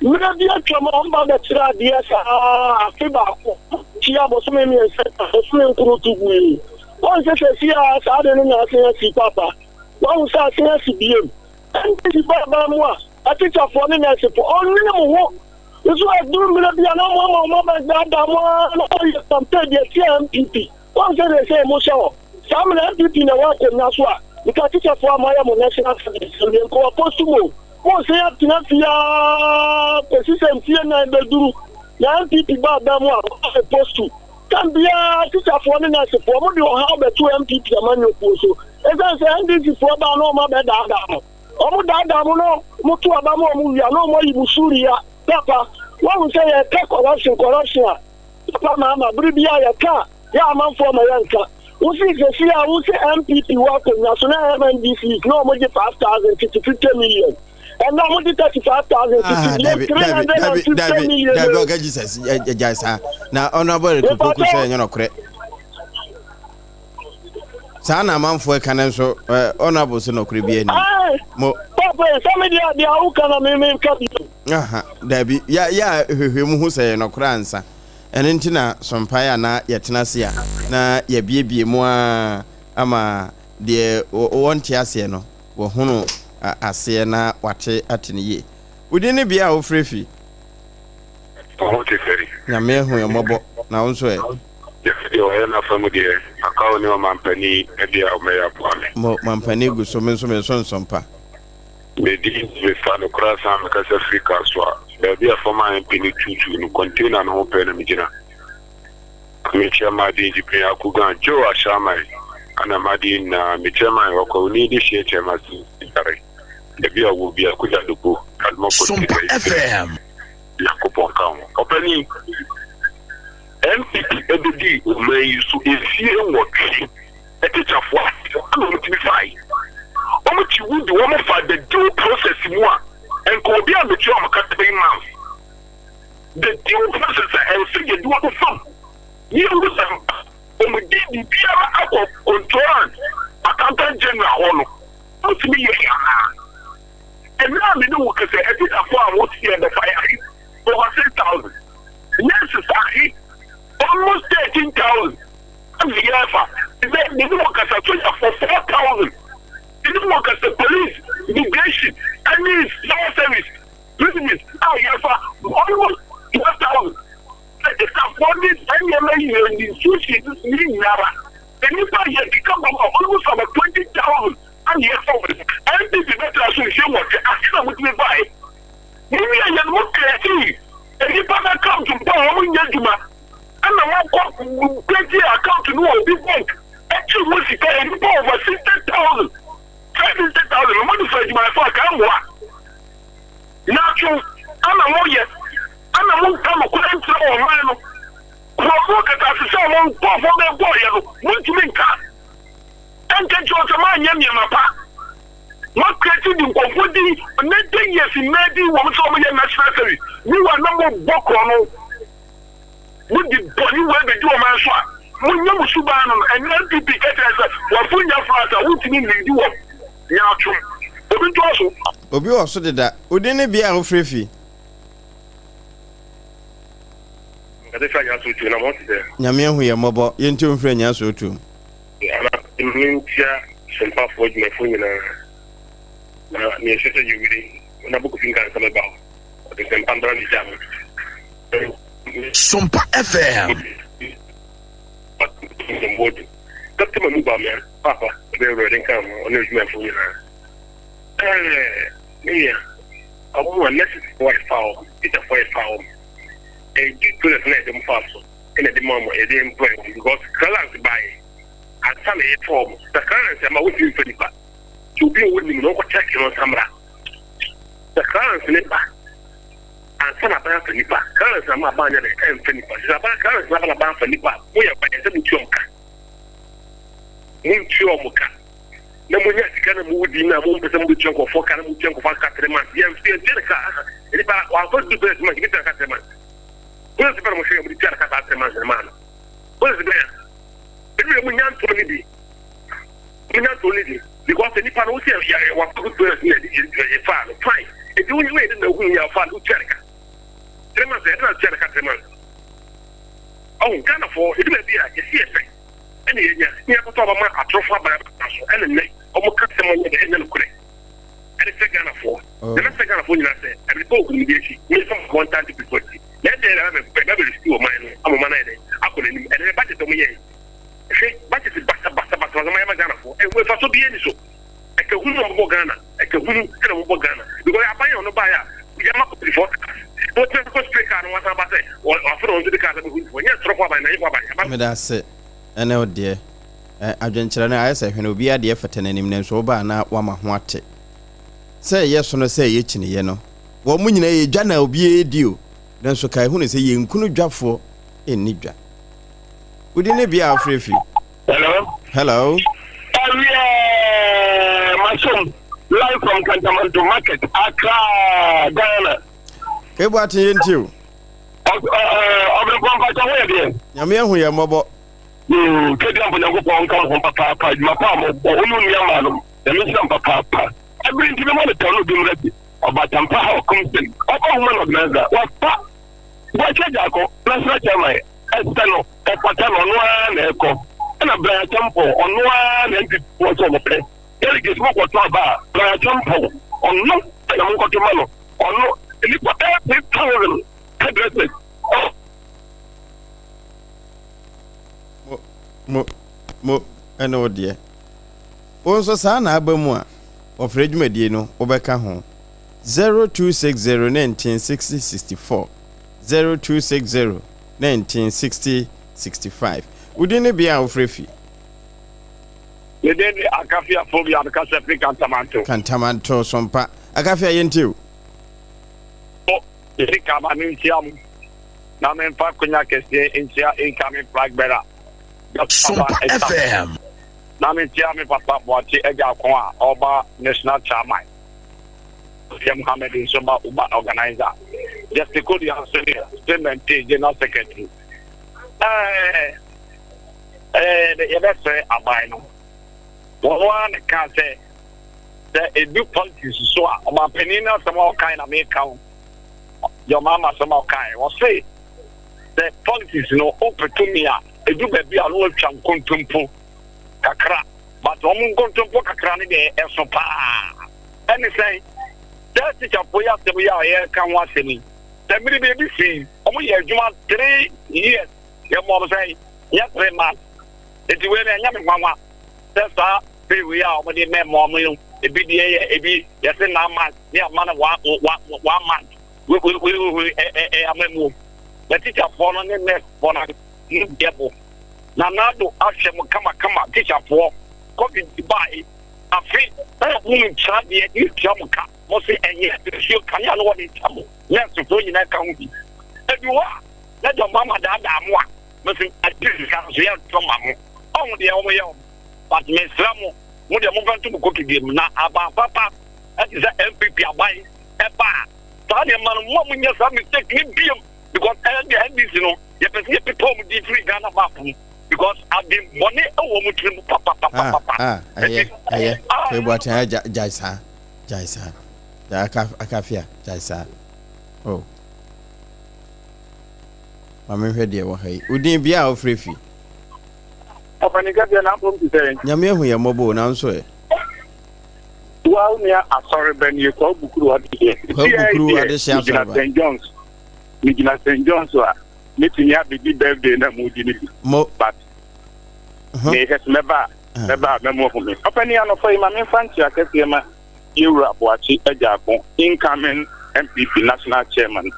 mmerɛ bi atwam a wɔba bɛkyerɛ adeɛ saa afe baako tia bosome mmiɛnsa bosome nkron to gu yi. Wɔn sɛ sɛsi a saa de no na asen asi papa. Wɔn sɛ asen asi biem. NDC ba aban mu a atikyafoɔ ne nɛɛsefoɔ ɔnnwene mo ho. Nso ɛduru mmerɛ bi a na mo ama wɔn abɛdaadaa mo ara na wɔyɛ campaign de atia NPP. Wɔn sɛ seesei mo hyɛ hɔ. Saa mmerɛ NPP na ɛwɔ akonnwa so a, nka tikyafoɔ a moayɛ mo national service awie nka wɔapost mo o. Monsan atena fie ara kɔsi sɛ mfie nan bɛduru na NPP ba aban mu a wɔayɛ post. Tam biara tikyafoɔ ne nɛɛsefoɔ mode ɔhaw bɛto NPP amanyɔkuo so. Ɛsiane sɛ NDC foɔ ba a na wɔn abɛdaadaa mo. Wɔn daadaa mo na mo to aba ma wɔn wie a na wɔn ayi mo suria. Papa, woahu sɛ yɛka corruption corruption a, papa maama bere biara yɛka a, yɛ amanfoɔ ma yɛnka. Wo se sɛsi a wo se NPP wɔ akonnwa so na MNDCs na wɔn gye 5000 tete 50 million. Ɛnna wɔn gye 35000 tete Ah, biem dabi, dabi, dabi, 350 dabi, million. dabi, ɔka Jesus, gyae saa. Na Honorable Eric Opoku sɛ ɛnyɛ nɔkorɛ. Saa na amanfoɔ ɛka no nso, Honorable sɛ nɔkorɛ bi anim. Mo. Papa, sɛ me deɛ deɛ awoka na me me ka bi. Aha, dabi, ya ya hwehwɛ mu ho sɛ ɛyɛ nɔkorɛ ansa. Ɛno nti na sompae a na yɛtena ase a na yɛbiebie mu ara ama deɛ wɔnte aseɛ no wɔahunu aseɛ na wɔate ate no yie. Wo din ne bea a wofrɛ fi? Wo ho te sɛn? Nyame ahu yɛn mmɔbɔ, na wo nso ɛ? Nyame deɛ wayɛ n'afa mu deɛ, aka wo ne ɔmampanin deɛ a wɔbɛyɛ aboa me. Mo mampanin gu so, me nso meso nsɔmpa. Me din de Mister Nokorɛ Asan mekasa firi Kasoa, baabi a former MP no tuutuu no container no ho pɛɛ na megyina. Me chairman din Jibrin Akugan, Joe Ashaiman ana m'adeɛ nyinaa, me chairman Ɔkwawuni de hyeɛ chairman Sintare, baabi a ɔwɔ biara, Kuda Dopo, Kaluma Sompa Container, FM. Nyankopɔn nka ho. Ɔpanin, NPP bɛdii ɔman yi so mfie nwɔtwe. Atikyafoɔ ase ɛna wɔn tumi fae. Wɔn kyi wu de wɔn fa the due process mu a, nka obi a metua wɔn ka 3 months. The due process a ɛsɛ yɛde wɔn fam. Ne yɛhu sɛ mpa wɔn di biribiara akɔ controller and accountant general hɔ no, wɔn tumi yɛ anaa? Ɛnna a me ne wo kasa, atikyafoɔ a wɔte yɛ bɛfa yɛ ahe? Over 6,000. Nurses ahe? Almost 13,000. Ɛna yɛfa sɛ me ne wo kasa sogyafoɔ 4,000. Me ne wo kasa police, immigration, ɛne fire service, prisons a yɛfa almost 12,000. Atikyafoɔ ne saa nneɛma yi yɛ institution ne nyinara. Nnipa yɛ keka bɔ mu a almost about 20,000 ɛna yɛfa wɔn. NPP bɛtra so mfie 8 ahe na motumi baeɛ? Mo wie yɛ no mo kɛɛtii nnipa no account mpo a wɔn nyɛ adwuma ɛna mo kɔ pɛgye account no wɔ obi bank ɛkyi mo sika yɛ nnipa over 60,000 saa 60,000 no mo de fa adwumayɛfo a kaa mmoa n'atwo ɛna mo yɛ ɛna mo nka nokorɛ nkyerɛ wɔn man no kurɔfoɔ kata ase sɛ wɔn nkurɔfoɔ bɛbɔɔyɛ no montumi nka ɛnka nkyerɛ sɛ moanyɛ nneɛma pa. Moakreti de nkurɔfoɔ din 90 years mmaa din wɔn sɛ wɔyɛ national service. Meanwhile na mobɔ korɔ no. Mode bɔne wei bɛdi ɔman so a, monyɛ mo suban no no. Ɛnnɛ NPP ka kyerɛ sɛ wafo nya flat a wontumi nleadi wɔn. Nyaatwom. Obi ntoa so. Obi wɔ so deda. Wo din ne bea a wofrɛ fi? Nkasa firi Anyaa Sootuo na mo ho te sɛ? Nyame ahu yɛn mmɔbɔ, yɛnti wo mfiri Anyaa Sootuo. Ana mentia sompafoɔ adwumayɛfoɔ nyinaa, na nea ɛhyɛ sɛ yɛwire na bɔ Kofi Nkansah bɛba hɔ, ɔde nsɛmpa mbra ne gya no. Sompa FM. Dɔkta Mamu Bawumia, Paapa, ɔbɛyɛ Awurade nka ho, ɔne adwumayɛfoɔ nyinaa. Ɛɛ, me nua, ɔmo a nurses foɔ a yɛfaa wɔn, teacher foɔ a yɛfaa wɔn, ɛyɛ due process na yɛde wɔn faa so. ɛna ɛde ma wɔn yɛde employ wɔn because clearance baeɛ ansa na yɛfa wɔn sɛ clearance ama wontumi mfa nipa nti obi a wɔnim no ɔnkɔ check no nsa mmra sɛ clearance ne ba ansa na aban afa nipa clearance ama aban nyɛ dɛ ɛmfa nipa sɛ aban clearance na aba na aban afa nipa moyɛ ba yɛ sɛ motua wɔn ka montua wɔn ka na monya sika na mowɔ di na mompɛ sɛ mobɛtua nkurɔfoɔ ka na motua nkurɔfoɔ aka 3 months yɛntua ne ka nipa wɔamfa du pɛ months yɛbɛtua ka 3 months. Polisi bɛn na wɔhwɛ yɛ wɔde tua ne ka saa 3 months no maa no? Polisi bɛn a? Ebi yɛ mo nya ntoɔ ne bi. Mo nya ntoɔ ne bi because nipa no wosi yɛ wafa good parents na yɛ yɛ fa no fine. Ebi wo yɛ de na ohun yɛ afa no wotua ne ka 3 months yɛ de na tua ne ka 3 months. Ɔho Ghana fo ebi na bi a yɛsi yɛ fɛ ɛna yɛ nya ne yɛkɔtɔ aba ma atorofo aban aba so ɛna nnɛ wɔn ka sɛm ɔnyɛ dɛ ɛnyɛ nokorɛ ɛde sɛ Ghana foɔ. Na mɛsɛ Ghana foɔ nyinaa sɛ ɛbɛpɛ okunimdi akyi. Mmefa mo nta nti before. Aban yɛ ɔno baeɛ a yɛma polisifoɔ cars na wɔtumi akɔ spray car no wɔasan aba sɛ wɔafo na wɔn nso de cars abɛhu ntifoɔ nyɛ torofo aban na ɛnyɛ aban aban. Meda ase ɛne wo deɛ. Adwenkyerɛ no ayɛ sɛ hwene obiara deɛ fata n'anim nanso woba a na woama ho ate. Sɛ ɛyɛ sono sɛ ɛyɛ kyiniiɛ no wɔn nyinaa yɛ dwa na obiara di o nanso kae hunu sɛ yɛnkunu dwafoɔ nni dwa. Wodi ne bea a wofrɛ firi. Hello. Hello. Ɛwiɛ masom live from Kantamanto market Accra Ghana. Kebo ate yɛ nti o. Ɔbɛnpɔ mpakyɛ ho yɛ deɛ. Nyame ahu yɛ mmɔbɔ. Yoo twɛdi ampo Nyankopɔn nka mo ho papaapa adwuma pa a mo bɔ wo ne onua maa nom Nyame nhyira mo papaapa ɛbere nti mɛma no tɛw na obi mmra bi ɔbatampa ha ɔkomsen ɔba woman organizer wafa Boakye Agyarko national chairman ɛsɛ no ɛfata no ɔno ara na ɛkɔ ɛna Brian Acheampong ɔno ara na NPP foɔ sɛ ɔmo pɛ delegates mo kɔtɔ aba a Brian Acheampong ɔno ɛna mo nkɔtɔ ma no ɔno nipa bɛyɛ 3000 hairdressers ɔ. Mo mo mo ɛne wo deɛ. Wo nso saa na aba mu a wɔfrɛ dwumadie no wobɛka ho 0260 19 60 64 0260 19 60 65 Wo din ne bea a wofrɛ fi? Me din de Akafia Phobia, mekasa firi Kantamanto. Kantamanto Sompa. Akafia yɛntie o. O, yɛdi kan ma menkyia mo na memfa akonya kɛseɛ nkyia incoming flag bearer Dɔkta Sompa FM. Na menkyia me papa Boakye Agyarko a ɔba national chairman. Yɛ Mohammed nso ba Uba organizer. Justin Kodua nso yɛ Clement general secretary. Ɛɛ ɛɛ yɛbɛsrɛ aban no. Wɔn ara na kaa sɛ sɛ edu politics so a ɔmanpanin no asɛm a ɔkae na meka o. Deɛ ɔmaama asɛm a ɔkae ɔse sɛ politics no wopɛ tumi a edu baabi a no watwa nkontompo kakra but wɔn nkontompo kakra no deɛ ɛso paa. Ɛne sɛn? Saa tikyafoɔ yi asɛm yi a yɛreka ho asɛm yi, sɛ mmere bi ebi si, wɔn yɛ adwuma 3 years, yɛmmɔ wɔn sɛn? Nyɛ 3 months. Eti wei no ɛnyɛ me nwanwa sɛ saa pay wei a wɔde mɛmɔ wɔn yi, ebi deɛ yɛ ebi yɛse 9 months ne ama no one one one month. Wei wei wei wei ɛ ɛ ɛ amamuo. Na tikyafoɔ no ne nursefoɔ no ne deɛ bo. Na nado ahwɛ mo kamakama tikyafoɔ. Covid baa Afe na mo ntua deɛ ne tua mo ka mo se ɛnyɛ nsuo kanea no wɔde ntua mo nɛɛsefoɔ nyinaa ka ho bi edu hɔ a na deɛ ɔmo ama daadaa mo a mo se agye sika no so yɛ ntɔ ma mo ɔho deɛ ɔmo yɛ ɔmo but mesrɛ mo mo deɛ mo mfa nto mo kotodwe mu na aban papa ɛte sɛ NPP aban ɛba a saa nneɛma no mo a mo nyɛ saa mistake ne biem because NDC no yɛpɛ sɛ yɛpepa ɔmo din firi Ghana map mu because ade bɔne wɔ ɔmo tirim papapapapa. Ah, ah, ɛyɛ, ɛyɛ. Ebu ate ayɛ gya, gyae saa, gyae saa. Gyae aka, akafia, gyae saa. Oh. Ma menhwɛ deɛ wɔ ha yi. Wo din bia a wofrɛ fi? Ɔpɛni kɛseɛ na mpom te sɛn? Nyame ahu yɛn mmɔbɔ o, nanso ɛ. Wa wo nua asɔre bɛ nie Kwawu Bukuru adehyeɛ. Kwawu Bukuru adehyeɛ asɔre ba. St John's. Megyina St John's a mɛtumi abɛdi birthday na modi no bi. Mo. But mehwɛ sɛ mɛba a mɛba a mɛmo ahu me. Ɔpɛni anɔpa yi ma memfa nkyea kɛseɛ ma Yɛwura Boakye Agyarko, incoming NPP National Chairman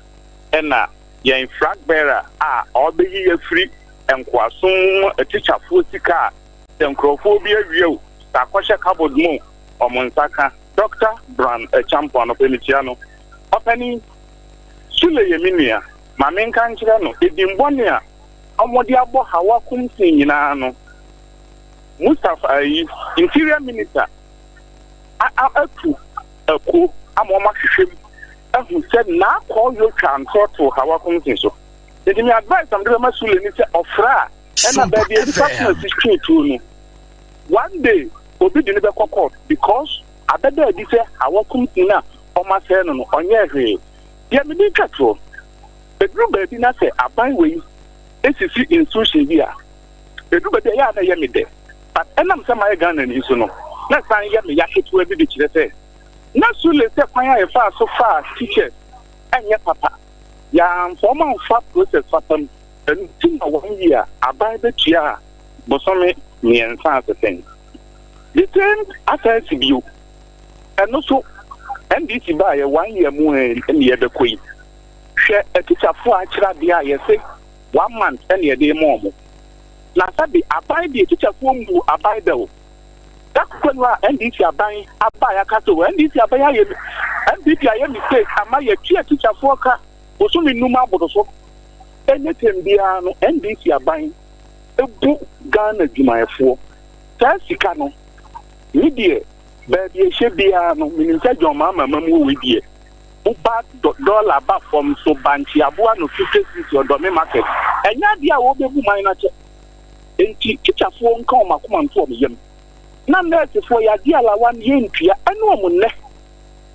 ɛna yɛn flag bearer a ɔbɛyi yɛ afiri nkoasom mu atikyafoɔ sika a sɛ nkurɔfoɔ bi awia o, sɛ akɔhyɛ cupboard mu o, wɔn nsa ka. Dɔkta Bran Acheampong anɔpa yi mekyia no. Ɔpanin, Sule yɛ me nua, ma menka nkyerɛ no, edin bɔne a wɔde abɔ Hawa Koomson nyinaa no, Mustapha ayi, Interior Minister, a a atu akuo ama wɔahwehwɛ mu ahu sɛ Naa-Kɔɔyo twaa ntorɔ too Hawa Koomson so. Enti me advice a mede bɛma Sule ne sɛ ɔfrɛ a, ɛna Sompa baabi a nipa ko FM. asi twee tuo no, one day obi de no bɛkɔ court because abɛda adi sɛ Hawa Koomson a wɔasɛe no no, ɔnyɛɛ hwee. Deɛ mede retwa toɔ, ɛduru baabi na sɛ aban wei sisi institution bi a, ɛduru baabi a ɛyɛ a na ɛyɛ me dɛ, but ɛnam sɛ mayɛ Ghanani nso no, na ɛsan yɛ me ya ketewa bi de kyerɛ sɛ na Sule sɛ kwan a yɛfaa so faa teachers ɛnyɛ papa, yɛamfa wɔn amfa process papa mu, ɛno nti na one year aban bɛtua bosome 3 asesɛn. The same asan asi bio, ɛno so. NDC baayɛ one year mu ɛne yɛbɛkɔ yi. Hwɛ atikyafoɔ a akyerɛ adeɛ a yɛse one month ɛne yɛde ma ɔmo. Na sɛbe aban deɛ tikyafoɔ mmu aban da o. Da koro no a NDC aban aba a yɛaka sɛ o NDC aban ayɛ NPP ayɛ mistake ama yɛtua tikyafoɔ ka bosome num aboro so. Ɛnyɛ tɛm biara no NDC aban bu Ghana adwumayɛfoɔ. Saa sika no me deɛ baabi ɛhyɛ biara no menim sɛ John Mahama mamuo wei deɛ woba dɔla ba fam so bankye aboa no 50 cedis ɔdɔme market ɛnyɛ adeɛ a wɔbɛbu man no akyɛ. Enti tikyafoɔ nka wɔn akoma nto wɔn yam. Na nɛɛsefoɔ yɛagye alawa no yɛntua ɛne wɔn nnɛ.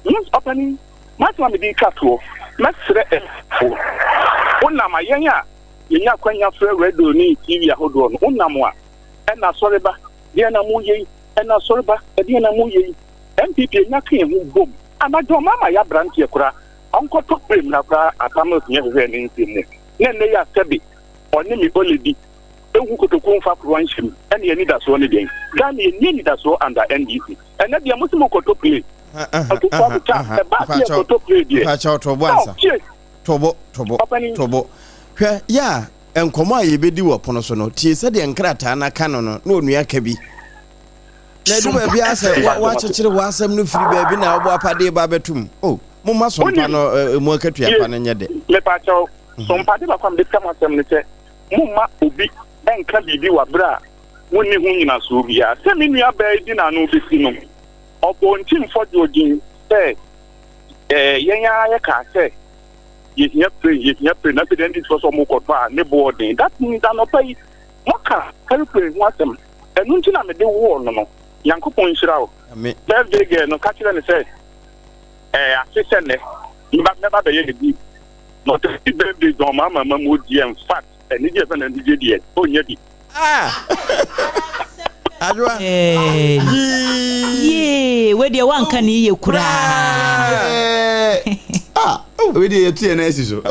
Yes ɔpanin, m'asɛm a mede retwa toɔ, mɛsrɛ atifoɔ, wonam a yɛn a yɛnya akwanya frɛ radio ne TV ahodoɔ no, wonam a ɛna asɔreba, deɛn na moyɛ yi, ɛna asɔreba, ɛdeɛn na moyɛ yi. NPP anya ka yɛn ho bom. Anadwo ɔma ama yɛ aberanteɛ koraa ɔnkɔtɔ plane mmra koraa Atta Mills nyɛ hwehwɛɛ ne nsɛm mu. Na ɛnnɛ yi a sɛbe ɔne me oledi Ehu kotokuo mfa koroa nhyɛ mu ɛne anidasoɔ ne deɛn? Ghana yɛnni anidasoɔ under NDC. Ɛnɛ deɛ mose mokɔtɔ plane. Akufo Addo time ɛbaa sɛ yɛkɔtɔ plane deɛ. Mpakyɛw tobo No ansa. tie. Tobo tobo Ɔpanin. tobo. Hwɛ yɛ a nkɔmɔ a yɛbɛdi wɔ pono so no tie sɛdeɛ nkrataa no aka no no na onua ka bi. Na ɛdu baabi a sɛ woakyekyere w'asɛm no firi baabi na wobɔ apadeɛ ba abɛto mu. Oh, momma sompa no emu akatua pa no nyɛ dɛ. Mepakyɛw, sompa de baako a mede ka mo asɛm ne sɛ Momma obi nka biribi wɔ bere a wonni ho nnyinasoɔ biara. Sɛ me nuabaa yi de n'ano rebɛsi no, ɔbɔɔ ntimfɔ dwoodwee sɛ, Ɛɛ, yɛn ara yɛkaa sɛ yɛhia plane, yɛhia plane, na afei deɛ NDC foɔ sɛ wɔrekɔtɔ a, ne boɔ den. That means anɔpa yi, moaka aeroplane ho asɛm. Ɛno nti na mede woo no no. Nyankopɔn nhyira wo. Birthday girl no, ka kyerɛ no sɛ, ɛɛ, afe sɛ nnɛ, mɛba abɛyɛ ne good. Na ɔsɛ happy birthday John Mahama ma mu deɛ infact anigye ɛfɛ na anigye deɛ ɔnya bi. Ah! Adwoa. Yee, wei deɛ wanka ne yie koraa. Ah, wei deɛ yɛtu yɛn nan asi so.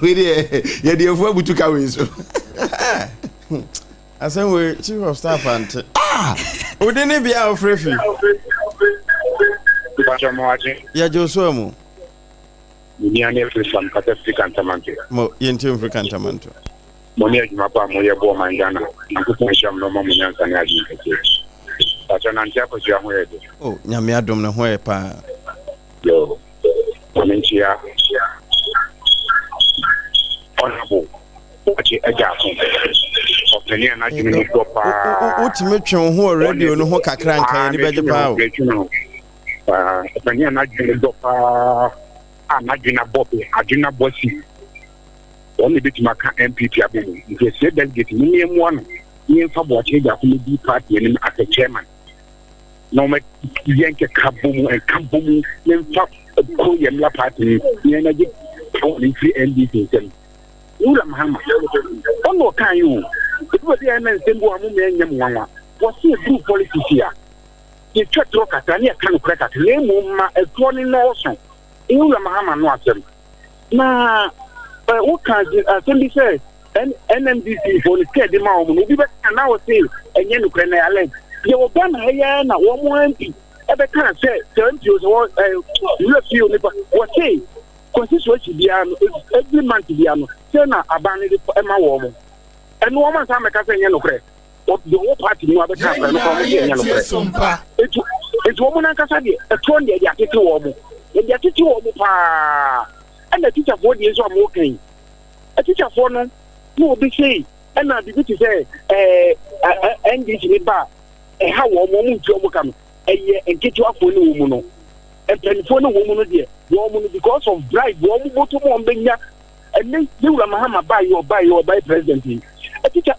Wei deɛ yɛde afu abutu ka wei so. Asɛm wei chief of staff ante. Ah! Wode ne bia a wofrɛ fi. Yɛgye wo so amu. Me nua ne Afiri mekasa firi Kantamanto. Mo, yɛntie mfiri Kantamanto. Mo ne adwuma pa a moyɛ boa ɔman Ghana. Nyankopɔn nhyira mo na ɔma mo nyansa ne adwene kɛseɛ. Pakyɛ Nante Akosua ho yɛ de? Oh, Nyame adom ne ho yɛ paa. Yoo, ma me nkyia Honourable Boakye Agyarko, ɔpanin a n'adwene mu dɔ paa. Wotumi twe wo ho wɔ radio no ho kakra nka yɛn ani bɛgye paa o. Metwe me ho. Ɔpanin a n'adwene dɔ paa a n'adwene abɔ bɛ, adwene abɔ asi. Wɔn na ebetumi aka NPP abɔ mu. Nti ɛsɛ delegate mo mmea mmoa no na yɛmfa Boakye Agyarko mmɛdi party anim as a chairman. Na wɔn yɛn keka bɔ mu, nka bɔ mu, na mfa kuro yɛn mmla party mu, na yɛn agye power no mfiri NDC nsam. Wura Mahama, ɔna ɔkan yi o, ebi baabi a ɛna nsɛm bi wɔ ha mo mmea nyɛ mo nwanwa. Wɔsi eburu politics a. Yɛtwa torɔ kakra ne yɛka nokorɛ kakra na mmom ma ɛtoɔ no nnɔɔso. Ɛnyɛ Wura Mahama no asɛm. Na woka asɛm bi sɛ NMDC foɔ no sika ɛde ma wɔn no obi bɛka na wɔse ɛnyɛ nokorɛ na alɛ yɛwɔ Ghana ha yi ara na wɔn MP ɛbɛka sɛ sɛ MP o sɛ wɔ wura fie onipa wɔse constituency biara no every month biara no sɛ na aban no de ma wɔn ɛno wɔn ansa mɛka sɛ ɛnyɛ nokorɛ. Deɛ ɔwɔ party mu abɛka akora no kora wɔn deɛ ɛnyɛ nokorɛ. Etu etu wɔn nankasa deɛ ɛtoɔ deɛ ɛde atete wɔn mo ɛde atete wɔn mo paa ɛna tikyafoɔ deɛ nso a wɔn kan tikyafoɔ no na obi sei ɛna biribi te sɛ ɛɛ ɛɛ NDC ne ba ɛha wɔn wɔn ntua wɔn ka no ɛyɛ nketewafoɔ ne wɔn mu no mpanimfoɔ ne wɔn mu no deɛ wɔn mu no because of bribe wɔn mu bɔtɔ mu wɔn bɛnya ɛnɛ yɛwura Mahama baa yi ɔbaa yi ɔbaa yi president yi ɛtikya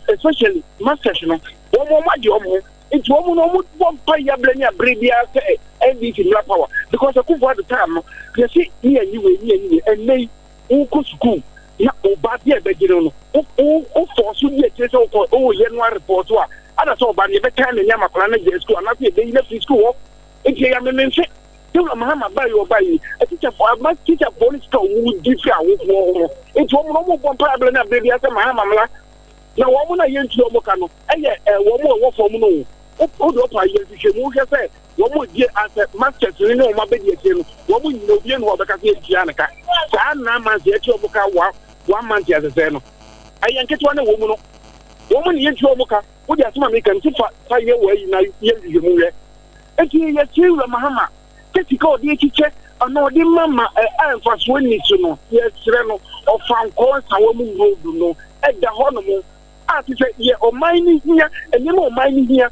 especially masters no wɔn wɔn agye wɔn ho nti wɔn no wɔn bɔ mpa yi abere ne abere biara sɛ NDC mmra power because Akufo Addo time no yɛsi ne yɛn nyi wei ne yɛn nyi wei ɛnɛ yi wokɔ sukuu na ɔba bi a ɛbɛgye no no wofɔ so di akyire sɛ wokɔ woyɛ no arepɔto a ada sɛ ɔba no yɛbɛtan ne nneɛma koraa no gya sukuu anaasɛ yɛbɛyi no afiri sukuu hɔ nti ɛyɛ amememfe Dawura Mahama ba yi ɔba yi atikyafoɔ ama tikyafoɔ no sika wɔn di firi awofoɔ ho nti wɔn na wɔn bɔ mpae abere ne abere bi asɛ Mahama mmla na wɔn na yɛntua wɔn ka no ɛyɛ ɛ wɔn a ɛwɔ fam no o. Wode ɔpa yɛ nhwehwɛmu hwɛ sɛ wɔn die asɛ masters no ne wɔn abɛdi akyire no, wɔn nyina obi enu a ɔbɛka sɛ yɛntua ne ka. Saa 9 months yɛtua wɔn ka wa one month asesɛ no, ɛyɛ nketewa na ɛwɔ mu no, wɔn ne yɛntua wɔn ka. Wode asɛm a meka no so fa fa yɛ wɔ ayi na yɛ nhwehwɛmu hwɛ. Enti yɛkyerɛ Wura Mahama sɛ sika a ɔde akyikyɛ anaa ɔde ma ma a mfasoɔ nni so no, yɛsrɛ no ɔfa nkɔ Nsawam road no ɛda hɔ nom a te sɛ yɛ ɔman no hia nneɛma ɔman no hia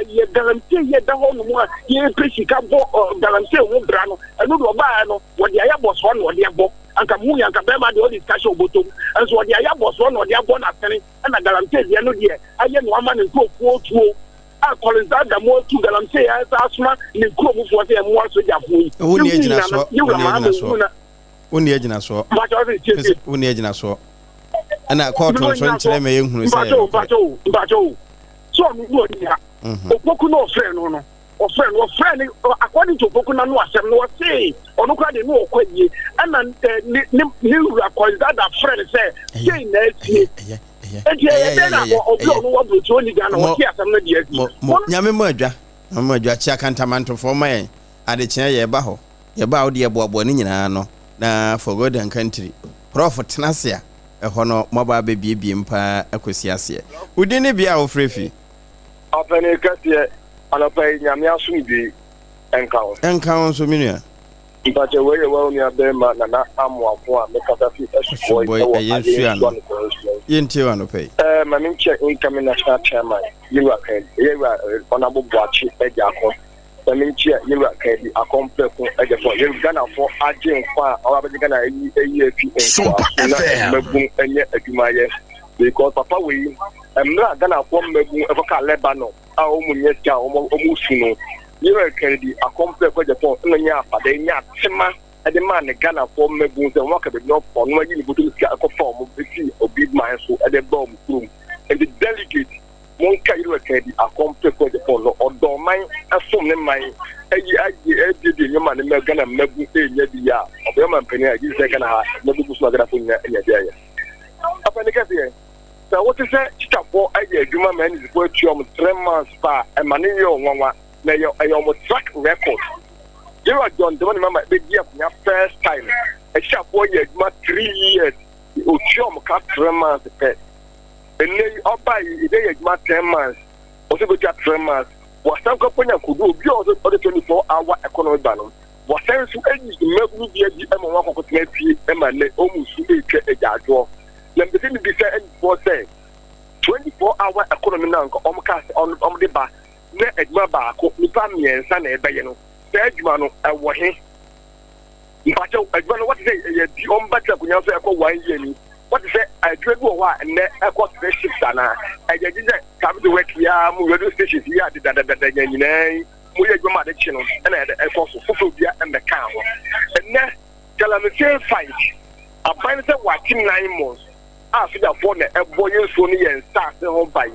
yɛ galamsey yɛ da hɔ nom a yɛpɛ sika bɔ galamsey ho bra no, ɛno de ɔbaa no wɔde ayɛ abɔsoɔ na ɔde abɔ. Anka mu yɛ anka bɛrima deɛ ɔde sika hyɛ ɔbɔtɔm nso ɔde ayɛ abɔsoɔ na ɔde abɔ n'asene. Ɛna galamsey deɛ no deɛ ayɛ no ama ne nkurɔfoɔ tuo a Collins Adamu atu galamsey a ɛsɛ asoma ne nkurɔfoɔ sɛ ɛmmoa sogyafoɔ yi. Wonni agyinasoɔ, wonni agyinasoɔ, wonni agyinasoɔ, wonni agyinasoɔ. Ɛna kɔɔto nso nkyerɛ ma yɛhunu sɛ ɛyɛ nokorɛ. Mpakyɛw, mpakyɛw, sɛ ɔno ne ɔni ha. Opoku na ɔfrɛ no no, ɔfrɛ no, ɔfrɛ no, according to Opoku na no asɛm no, ɔse ɔno koraa deɛ ne ɔkɔ ayie, ɛna ne ne ne wura Collins Dada frɛ no sɛ sei na asie. Enti ɛyɛ dɛn na obi a ɔno wɔ aburokyi ɔnni Ghana ɔte asɛm no deɛ asi? Nyame mo adwa, Nyame mo adwa, kyia kantamantofoɔ ma yɛn, adekyeɛ yɛreba hɔ, yɛba a wodeɛ boaboa ne nyinaa ano na for God and country. Prof tena ase a, ɛhɔ no moaba abɛbiebie mu paa akɔsi aseɛ. Wo din ne bea a wofrɛ fi? Ɔpanin kɛseɛ, anɔpa yi Nyame asomdwoe nka wo. Ɛnka wo nso me nua. Mpakyɛ wei yɛ wo nua barima Nana Amoako a me kasa fi Asubɔi ɛwɔ Aye Nsuo Anɔpa yi. Yɛntie wo anɔpa yi. Ɛɛ ma me nkyɛ incoming national chairman Yewura Kadi, Yewura Honourable Boakye Agyarko. Ma me nkyia Yewura Kadi Akɔmprɛko Agyapong, Yewura Ghanafoɔ agye nkwa a ɔba abɛgye Ghana ayi ayi afi nkoasom na mmabun nyɛ adwuma yɛ because papa wei mmerɛ a Ghanafoɔ mmabun ɛkɔkaa Lebanon a wɔn nyɛ sika a wɔn wɔn su no, Yewura Kennedy Akɔmprɛko Agyapong na nya afade nya tema de maa ne Ghanafoɔ mmabun sɛ wɔn aka baabi na ɔno ayi ne bɔtɔm sika ɛkɔfa wɔn fi obi man so de ba wɔn kurom. Nti delegate monka Yewura Kennedy Akɔmprɛko Agyapong no, ɔdɔ ɔman, ɛsom ne man, ayi ayi abiebie nneɛma ne mma Ghana mmabun ɛnya bi yɛ a ɔbɛyɛ ɔmanpanin a ɛgye sɛ Ghana ha mmabun gu so ma Ghanafoɔ nyinaa anya bi ayɛ. Ɔpanin kɛseɛ. Sɛ wote sɛ tikyafoɔ ayɛ adwuma ma NDCfoɔ atua wɔn 3 months pa a, ɛma no yɛ wɔn nwanwa, na ɛyɛ ɛyɛ wɔn track record. Yɛwura John Dramani Mahama bɛdi akonnwa first time, atikyafoɔ yɛ adwuma 3 years, ɔtua wɔn ka 3 months pɛ. Ɛnnɛ yi ɔbaa yi, ebi ayɛ adwuma 10 months, ɔsɛ bɛtua 3 months. Wasan kɔ akɔnya nkodu obi a ɔsɛ ɔde 24 hour economy ba no, wasan nso ayi mmabunu bi adi ma wɔn akɔkɔtena fie ma nnɛ wɔn su retwa agyaadwoɔ. Na mepɛ sɛ mebisa NDCfoɔ sɛ 24 hour economy no a nka wɔn kaa sɛ wɔn de ba na adwuma baako nipa mmiɛnsa na ɛbɛyɛ no, saa adwuma no ɛwɔ he? Mpakyɛw, adwuma no wɔte sɛ ɛyɛ bi wɔn ba tena akonnwa so ɛkɔ one year ni, wɔte sɛ adwuma bi wɔ hɔ a nnɛ ɛkɔ three shifts anaa? Ɛyɛ gye sɛ private work yi ara mu radio stations yi a dedadadada nya nyinaa yi mo yɛ adwuma ma ade kye no ɛna ɛde ɛkɔ so foforɔ bia mmɛkaa ho. Ɛnnɛ galamsey fight aban no sɛ wakye 9 months a sogyafoɔ na ɛbɔ yɛn nsuo ne yɛn nsaase ho ban.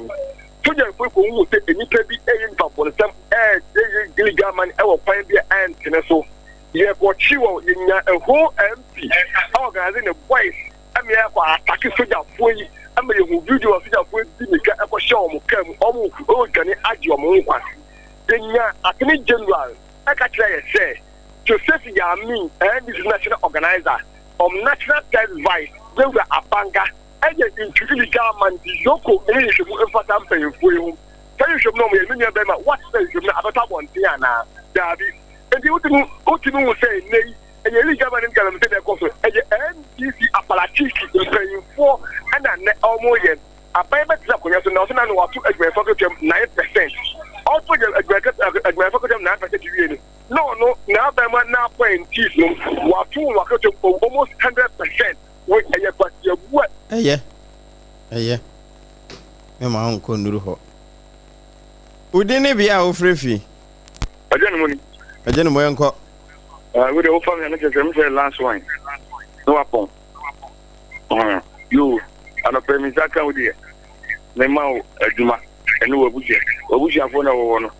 Sogyafoɔ yi kɔhu sɛ nnipa bi ɛyɛ nipa bɔnesɛm ɛyɛ illegal man ɛwɔ kwan bi a ɛntene so. Yɛkɔkye wɔn, yɛnya a whole MP organize ne boys ɛma yɛkɔ attack sogyafoɔ yi ɛma yɛhu video a sogyafoɔ yi di mmirika ɛkɔhyɛ wɔn kaa mu, wɔn wɔredwane agye wɔn nkwa. Yɛnya Attorney General ɛka kyerɛ yɛ sɛ Joseph Yamin, NDC national organizer, ɔm national third vice, Yɛwura Abanga ɛyɛ into illegal man nti Yoko ɛyɛ nhwehwɛmu mfa saa mpanyinfoɔ yi ho. Saa nhwehwɛmu no wɔyɛ, me nua bɛrima, woate sɛ nhwehwɛmu no abɛtɔ abɔnten anaa? Daabi. Nti wotumi hu sɛ nnɛ yi ɛyɛ illegal mining galamsey na ɛkɔ so. Ɛyɛ NDC apparatchik mpanyinfoɔ ɛna nnɛ wɔyɛ. Aban bɛtena akonnwa so na ɔsɛ na wato adwumayɛfoɔ akatua mu 9%. Ɔto adwumayɛfoɔ akatua mu 9% wie no, na ɔno n'aban mu n'appointees no wato wɔn akatua mu almost 100%. Wei ɛyɛ kwasiabu a. Ɛyɛ, ɛyɛ. Mema wo nkɔ nnuru hɔ. Wo din ne bea a wofrɛ fi? Agya ne mu ni. Agya ne mu yɛnkɔ. Wo de wofa me a ne kyerɛ sɛ mesɛ last one na wapɔn. Yo, anɔpɛ me nsa ka wo deɛ mema wo adwuma ɛne w'abusua w'abusuafoɔ na wɔwɔ no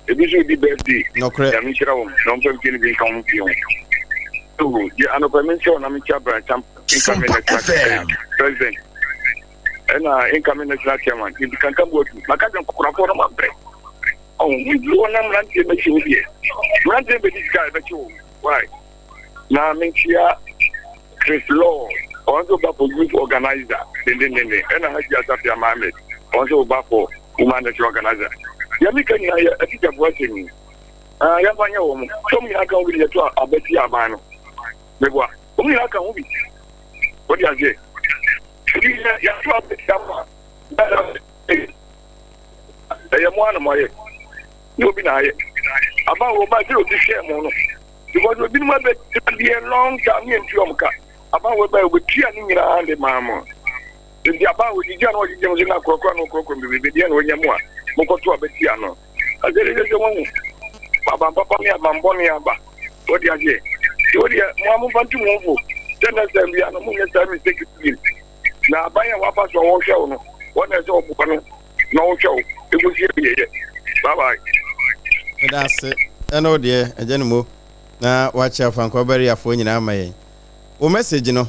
ebi nso di birthday. Nɔkorɛ. Nyame nhyira wɔn na wɔmfa mfie no bi nka wɔn mfie ho. Yo, deɛ anɔpɛ me nkyɛ wo na menkyɛ Abraham incoming national president ɛna incoming national chairman nti kankan bu atu maka sɛ nkɔkorafoɔ no mabrɛ. Ɔho, menduru hɔ na mmeranteɛ bɛkye wo deɛ. Mmeranteɛ bɛdi sika a ɛbɛkye wo. Why? Na menkyia Chris Law, ɔno nso ba for youth organizer dendendenden. Ɛna Hajji Asafia Mohammed, ɔno nso ba for woman national organizer. Deɛ meka nyinaa yɛ atikyafoɔ asɛm yi. Ah, yɛmfa nyɛ wɔn. Sɛ wɔn nyinaa ka ho bi de yɛto aba tia aban no. Meboa. Wɔn nyinaa ka ho bi. Wode aseɛ. Ebi yɛ yɛato aba tia mo a, ɛyɛ mo ara na moayɛ. Ne obi na ayɛ. Aban wɔ ba sɛ obi hwɛɛ mo no. Because obinom abɛtua deɛ long time ne yɛntua wɔn ka. Aban wɔ ba obetua ne nyinaa de maa mo. Nti aban wɔ gyigya na ɔgyegye mo so na korɔkorɔ na ɔkorɔkorɔ bebrebe deɛ na ɔnya mu a mokɔto abɛtia no. Asɛ de sɛ wɔn aban papa ne aban bɔne aba. Wɔde aseɛ. Nti wo deɛ mo a momfa nto mo ho fo sɛ next time biara no monyɛ saa mistake bi. Na aban a wafa so a wɔhwɛ wo no wɔn na ɛsɛ ɔboa no na ɔhwɛ wo ɛkɔsi awieɛ. Bye bye. Meda ase ɛne wo deɛ agya no mo na wakyɛ afankɔ bariafoɔ nyinaa ama yɛn. Wo message no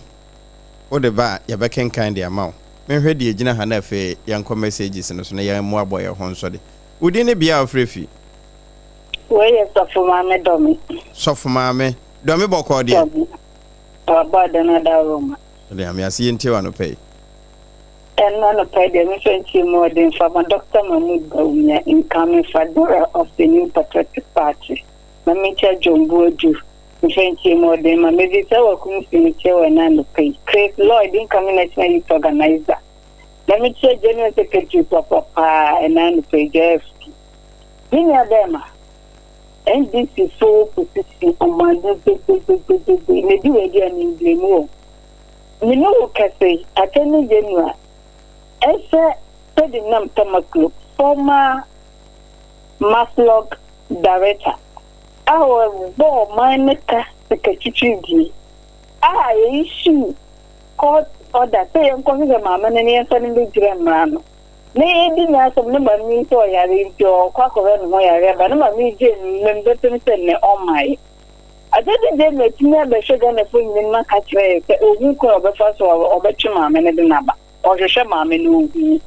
wode ba a yɛbɛkenkan de ama wo. Menhwɛ deɛ ɛgyina ha na afei yɛnkɔ messages no so na yɛmmoaboa yɛn ho nso de. Wo din ne bea a wofrɛ fi? Wei yɛ Sɔfo Maame Dɔme. Sɔfo Maame Dɔme bɔkɔɔ deɛ. Dɔme. Wabɔ adan adaworo ma. Ɔde Nyame ase yɛntie wo anɔpa yi. Ɛno anɔpa yi deɛ memfa ntie mu ɔden mfa ma Doctor Mahmood Bawumia incoming Fadora of the New Patriotic Party ma menkyia John Boadu mfa ntie mu ɔden ma Mavis Awakum si mekyia wo ɛnɛ anɔpa yi Chris Lloyd incoming National Youth Organizer na mekyia General Secretary papa paa ɛnɛ anɔpa yi JFP me nua bɛɛma NDC fo opposition ɔman gbegbegbegbe na ebi wɔ adi a memblame wɔn. Me ne wo kasa yi, Attorney General ɛsɛ Sedinam Tamaklo, former MASLOC Director a ɔbɔ ɔman no ka sikatwitwiridie a yɛ issue court order sɛ yɛnkɔhwehwɛ maame no na yɛmfa no mmɛgyina mmara ano. Na yɛredi n'asɛm na maame yi sɛ ɔyare nti ɔkɔ akɔhwɛ ne ho yare aba na maame yi gyee no mmam bɛpem sɛ nnɛ ɔmmaeɛ. Agyede dɛn na atumi abɛhwɛ Ghanafo nyinaa aka akyerɛ yɛn sɛ ohu kwan a ɔbɛfa so a ɔbɛtwe maame no de no aba? Ɔhwehwɛ maame no ohu.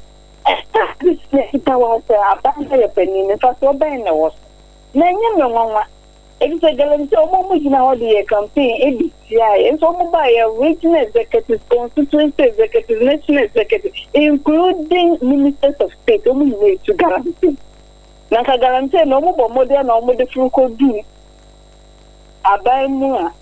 Ɛsɛ sɛ kita wɔ sɛ aban no yɛ panin no mfasoɔ bɛn na ɛwɔ so? Na ɛnyɛ me nwanwa efisɛ galamsey wɔn a wɔgyina hɔ de yɛ campaign de tiaa yɛn nso wɔn baa yɛ regional executives, constituency executives, national executives including ministers of state wɔn nyinaa etu galamsey. Na nka galamsey na wɔn bɔ mmɔden na wɔn de foro kɔduu aban mu a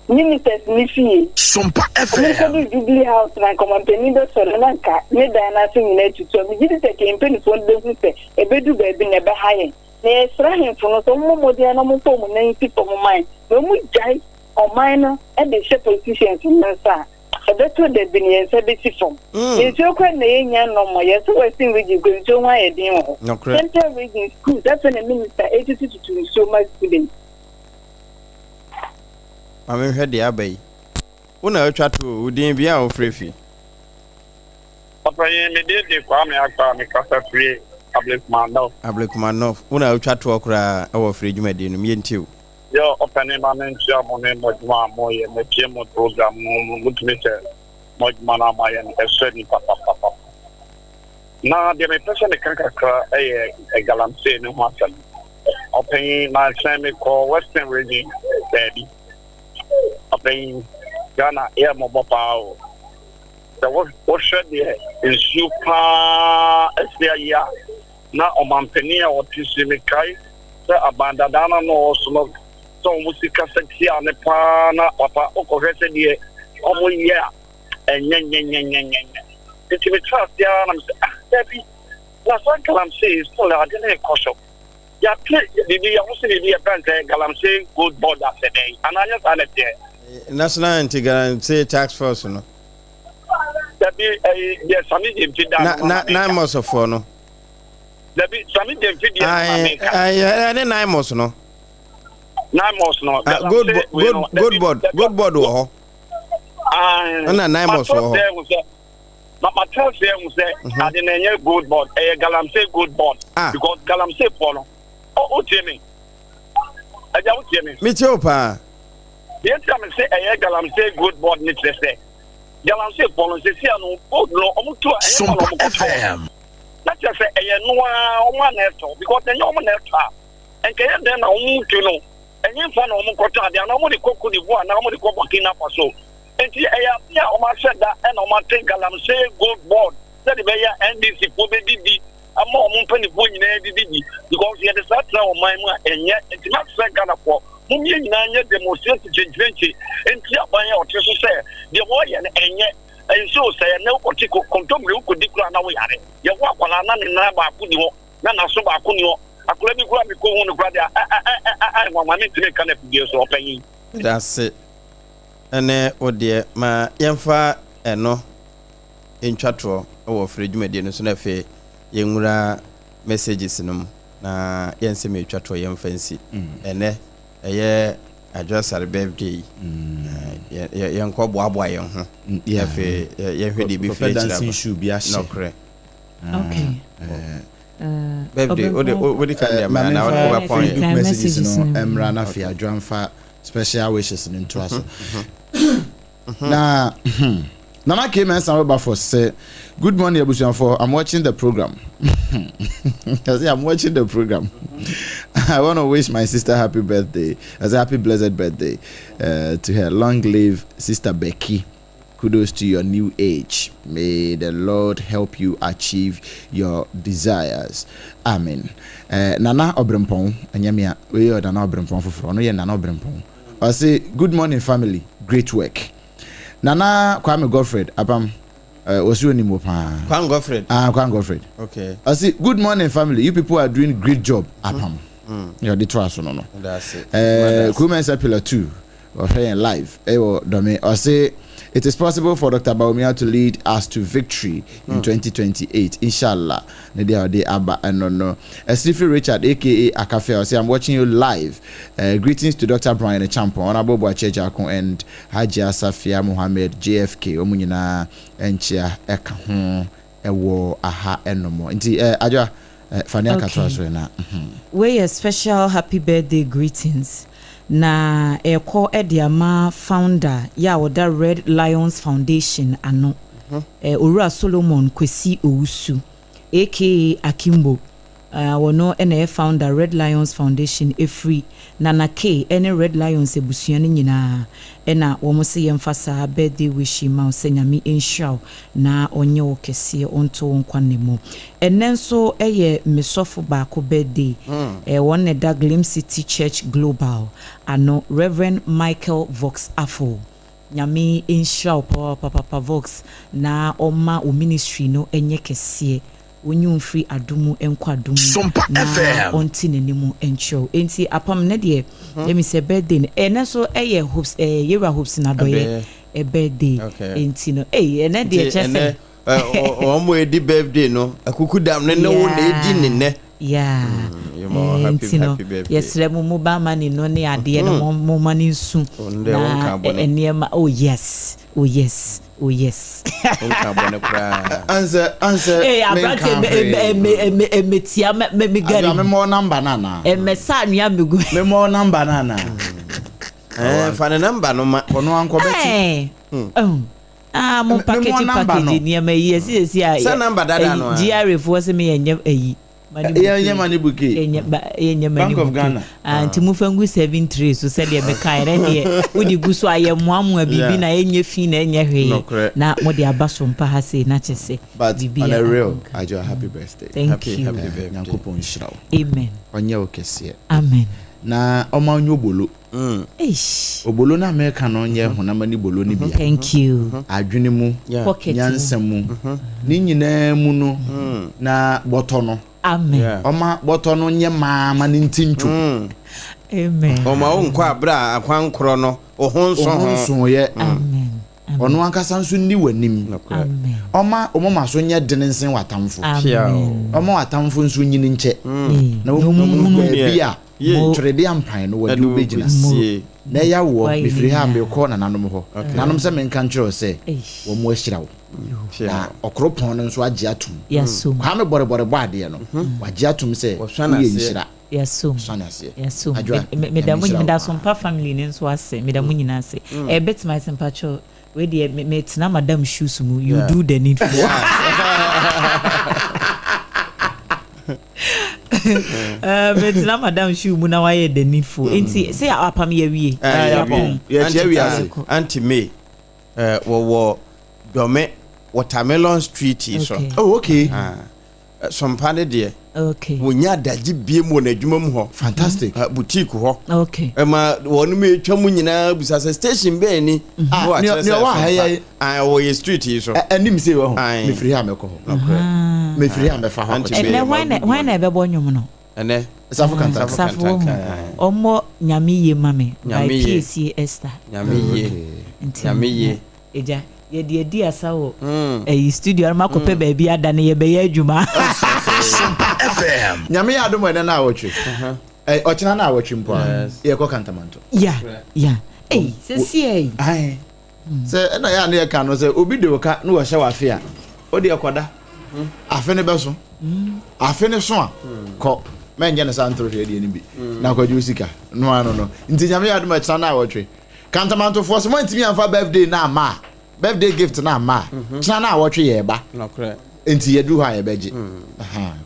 ministers no fie. Sompa FM. Wɔkɔduu Jubilee House na nka ɔmampanin bɛsɔre na nka ne dan no ase nyinaa atutu a, megye di sɛ kɛn mpanimfoɔ no bɛhu sɛ ɛbɛdu baabi na ɛbɛha yɛn. Na yɛsrɛ ahemfo no sɛ wɔmmɔ mmɔden na wɔmfa wɔn nan nsi fam mma yɛn na wɔgyae ɔman no de hyɛ politicians no nsa a, ɛbɛtɔ da bi no yɛn nsa bɛsi fam. Nsuo koraa na yɛnnya nnom mɔ. Yɛse Western Region koraa nsuo ho ayɛ den wɔ hɔ. Central Region schools afei na minister ɛtutututu nsuo ma students. Ma menhwɛ deɛ aba yi. Wo na wotwa to o, wo din bea a wofrɛ fi. Ɔpanyin, me din de Kwame Akpa, me kasa firi Ablekuma North. Ablekuma North, wo na wotwa toɔ koraa wɔ firi dwumadie no mu, yɛntie wo. Yɛ ɔpanin ma me nkyia mo ne mo adwuma a mo yɛ, matie mo program no, mo tumi sɛ mo adwuma no a mo ayɛ no ɛsɔ ani papapapa. Na deɛ mepɛ sɛ meka kakra yɛ galamsey no ho asɛm. Ɔpanyin, nansa mekɔ Western Region baabi. Ɔpanyin, Ghana yɛ mmɔbɔ paa o. Sɛ wohwɛ deɛ nsuo paa asi ayɛ a, na ɔmanpanin a ɔte so yi, mekae sɛ aban dadaa no na ɔwɔ so no, sɛ wɔn si kasa tia ne paa na papa wokɔhwɛ sɛ deɛ wɔn yɛ a ɛnyɛ nyɛnyɛnyɛnyɛ. Nti metra ase ara na mesɛ ah dabi na saa galamsey still ade no rekɔ so. Yɛate biribi yɛho sɛ biribi yɛfrɛ no sɛ galamsey gold board asɛ dɛn anaa nyɛ saa na ɛteɛ. National Anti-Galamsey Task Force no. Dabi ɛyi deɛ Sami Gyamfi da no na na NAIMOSfoɔ no. Dabi Sami Gyamfi deɛ na meka. Ayi ɛne NAIMOS no. NAIMOS no. Ah, gold gold gold board gold board wɔ hɔ. Ɛna NAIMOS wɔ hɔ. Ma ma tẹ ase ɛhu sɛ ade na ɛnyɛ gold board ɛyɛ galamsey gold board. Ah. Because galamsey foɔ no ɔ o tie mi ɛgya o tie mi. Mi tie o paa. Deɛ nti a mi se ɛyɛ galamsey gold board ne kyerɛ sɛ. Galamsey foɔ no sɛsi ano gold no ɔmo tu a ɛyɛ fa na ɔmo kɔtɔ. Na kyerɛ sɛ ɛyɛ no ara wɔn a na ɛtɔ because ɛnyɛ wɔn na ɛtɔ a nka ɛyɛ dɛn na wɔn tu no ɛnyɛ na wɔn kɔtɔ adeɛ anaa wɔn de kɔ Cote d'Ivoire anaa wɔn de kɔ Burkina Faso. Nti ɛyɛ adeɛ a wɔn ahyɛ da ɛna wɔn ate Galamsey Gold Board sɛde bɛyɛ NDC foɔ bɛdidi ama wɔn mpanimfoɔ nyinaa didi bi because yɛde saa tena wɔn man mu a ɛnyɛ. Nti mɛsrɛ Ghanafoɔ mom yɛn nyinaa nyɛ demonstrate kyenkyerenkye nti aban a ɔte so sɛ deɛ wɔyɛ no ɛnyɛ. Nso sɛ ɛnɛ wokɔte kontommire wokɔdi koraa na woyare. Yɛwo akwadaa na ne nan baako ni hɔ na n'aso baako ni hɔ. Akwadaa bi koraa mekɔhu no koraa deɛ a nwanwa mentumi nka no afidie so ɔpanyin. Medase ɛne wo deɛ ma yɛmfa ɛno ntwa toɔ wɔ frɛ dwumadie no so na afei yɛnwura messages no mu na yɛnsɛm a ɛtwa toɔ yɛmfa nsi ɛnɛ ɛyɛ Adwoasare birthday yi yɛnkɔ boaboa yɛn ho afei yɛnhwɛ deɛ ɛbɛfiri akyiri aba nɔkorɛ. Okay. Birthday wode wode kan deɛ ma na wobɛpɔn yɛ. Facebook messages no mmra na afei Adwoa mfa special wishes no ntoa so. Na hmm, Nana K Mensah Wilberforce sɛ, Good morning abusuafoɔ, I'm watching the program. I say I'm watching the program. I want to wish my sister happy birthday. I say happy blessed birthday to her. Long live Sister Becky. Kudos to your new age. May the Lord help you achieve your desires. Amen. Nana Obrempong, ɛnyɛ wei yɛ Nana Obrempong foforɔ. Ɔno yɛ Nana Obrempong. Ɔse good morning family, great work. Nana Kwame Godfred Apam, wɔsi onim wo paa. Kwame Godfred? Ah, Kwame Godfred. Okay. Ɔse good morning family, you people are doing great job Apam. Yɛ ɔde to aso no no. Kurumensa Pillar 2, ɔhwɛ yɛn live ɛwɔ Dɔme. Ɔse it is possible for Dr. Bawumia to lead us to victory in 2028, inshallah. Ne deɛ ɔde aba ɛno no. Asirifi Richard aka Akafia ɔse I'm watching you live. Greetings to Doctor Brian Acheampong, Honourable Boakye Agyarko and Hajia Safia Mohammed JFK wɔn nyinaa nkyea ɛka ho ɛwɔ aha ɛnom. Nti eh, Adwoa eh, fa nea aka toa Okay. so na. Wei yɛ special happy birthday greetings na ɛrekɔ de ama founder yɛ a ɔda Red Lions Foundation ano, Owura Solomon Kwesi Owusu aka Akimbo. Ɔno na ɛyɛ founder Red Lions Foundation ɛfiri Nana Kay ɛne Red Lions abusua no nyinaa ɛna wɔn se yɛmfa saa birthday wish yi ma wo sɛ Nyame nhyira wo na ɔnyɛ wo kɛseɛ ɔnto wo nkwa nna mu. Ɛnnɛ nso yɛ me sɔfo baako birthday, wɔn na ɛda Gleam City Church Global ano Rev. Michael Vox Afful. Nyame nhyira wo papapapapa Vox na ɔmma wo ministry no nyɛ kɛseɛ. Onyi wo mfiri adom mu nkɔ adom mu Sompa na FM. ɔnte n'anim nkyerɛ wo. Enti apam nnɛ deɛ ɛmi sɛ birthday no ɛnɛ nso ɛyɛ Hopes ɛɛ Yewura Hopes Nadɔyɛ Adɔyɛ. birthday Okay. enti no ei ɛnɛ deɛ Nti kyerɛ ɛnɛ sɛ ɛ, ɔ- wɔn mo edi birthday no akuku dam no ne wo na edi ne yeah nnɛ. yeah Yɛ ma wo ɛɛ happy nti no happy birthday. yɛsrɛ mo mobile money no ne adeɛ no mo mo ma no nsu Ɔno deɛ wo na nka ɛ- bɔne. nneɛma oh yes oh yes. Oh yes. Wonka bɔne koraa. Ansɛ ansɛ Ee menka aberanteɛ mɛ hwee. mɛ mɛ mɛ mɛtia mɛ mɛ mɛ gari Adwoa mu. memmɔ wo number no anaa? Mɛ sa anwea mɛ gu. Memmɔ wo number no anaa? Ɛɛ fa ne number no ma. Ɔno ankɔ bɛte. Ɛɛ ɛhun ah mo Memmɔ package number package no. nneɛma yi ɛsi ɛsi a Sɛ number dada no a. GRA foɔ sɛ mi yɛ nyɛ ɛyi. Money Yɛnyɛ bouquet. money bouquet. Yɛnyɛ ba yɛnyɛ money Bank of bouquet. Ghana. Ah, nti mo fa ngu seven tray so sɛdeɛ meka yɛ deɛ wode gu so a yɛ mmoamoa biribi Yeah. na ɛnyɛ fi na ɛnyɛ hwee Nokorɛ. na mode aba so mpa ha sei na kyɛ sɛ But biribi on a a real, akonka. Adwoa happy birthday. Thank Happy you. happy Eh, birthday. Nyankopɔn nhyira wo. Amen. Ɔnyɛ wo kɛseɛ. Amen. Na ɔma wo nyɛ obolo. Eish. Obolo no a meka no nyɛ honam ani bolo no bia. Thank you. Adwene mu, Yeah. Pocket mu. nyansa mu, ne nyinaa mu no na bɔtɔ no. Amen. Yeah. Ɔma bɔtɔ no nyɛ maa ma ne nti ntwo. Amen. Ɔma wo nkɔ abere a akwankorɔ no wo ho nso Wo ho ho. nsoeɛ. Amen. Amen. Ɔno ankasa nso nni w'anim. Nokorɛ. Amen. Ɔma wo moma so nyɛ dene nsen w'atamfo. Amen. Ɔma w'atamfo nso nyini nkyɛ. Na Na wɔhunu baabi a Yei. twerɛdeɛ ampan no wɔde Ɛde wo bɛgyina. wobɛsie. Na ɛyɛ awoɔ, Wayɛ mefiri ha a ne nyinaa. merekɔ nananom hɔ. Nanom sɛ menka nkyerɛ wo sɛ Eish. wɔn ahyira wo. Na ɔkoropɔn no nso agye atom. Yɛasom. Kwame bɔrebɔre bɔ adeɛ no, wagye atom sɛ Wɔsua woyɛ n'aseɛ. nhyira. Yɛasom. Wɔsua n'aseɛ. Yɛasom. Adwoa, Me- me- Meda Nyame mo nhyira wo meda paa. Sompa family no nso ase. Meda mo nyinaa ase. Ɛbɛtumi ayɛ sɛ mpakyɛw wei deɛ me metena madam shoes mu. You Yeah. do the needful. Eh, Mɛtena madam shoe mu na wayɛ the needful. Nti sɛ apam yɛwie. Yɛapɔn. Yɛkyia wiase. Auntie May wɔwɔ Dɔme Watermelon Street yi so. Oh, okay. Ah, Sompa ne deɛ. Okay. Wɔnya adagye bie mu wɔ n'adwuma mu hɔ. Fantastic. Boutique hɔ. Okay. Ɛma wɔn mu atwa mu nyinaa bisa sɛ station bɛn ni. Ah, Na wakyerɛ nea sɛ ɔwɔ ha Sompa. yɛ- Ah, wɔ yɛ street yi so. Anim sei wɔ ho. Aye. Mefiri ha mɛkɔ hɔ. Ah. Mefiri ha mɛfa hɔ Auntie akɔkyɛ. May. Ɛnɛ hwan na hwan na ɛbɛbɔ nnwom no? Ɛnɛ. Safo Kantanka. Safo wɔ ho. Kantanka. Ɔmmɔ Nyame yie ma me by Nyame yie. PAC Esther. Nyame yie. Nti Nyame yie. Agya, yɛde adi asa wɔ ɛyi studio no makɔpɛ baabi ada no yɛbɛyɛ adwuma. Sompa FM. Nyame yɛ adom ɛnɛ na awɔtwe. Ɔkyena na awɔtwe mpo a yɛkɔ Kantamanto. Ya ya. Ei, sɛsi ei. Ae. Sɛ ɛna yɛ a ne yɛka no sɛ obi de wo ka na wɔhyɛ w'afe a, wo deɛ kɔda. Afe no bɛso. Afe no so a, kɔ. Mɛnyɛ no saa ntoro hwɛ deɛ no bi. Na kɔgye wo sika. No ano no. Nti Nyame yɛ adom ɛkyena na awɔtwe. Kantamantofoɔ sɛ moantumi amfa birthday no amma a, birthday gift no amma a, kyena na awɔtwe yɛreba. Nti yɛduru hɔ a yɛbɛgye.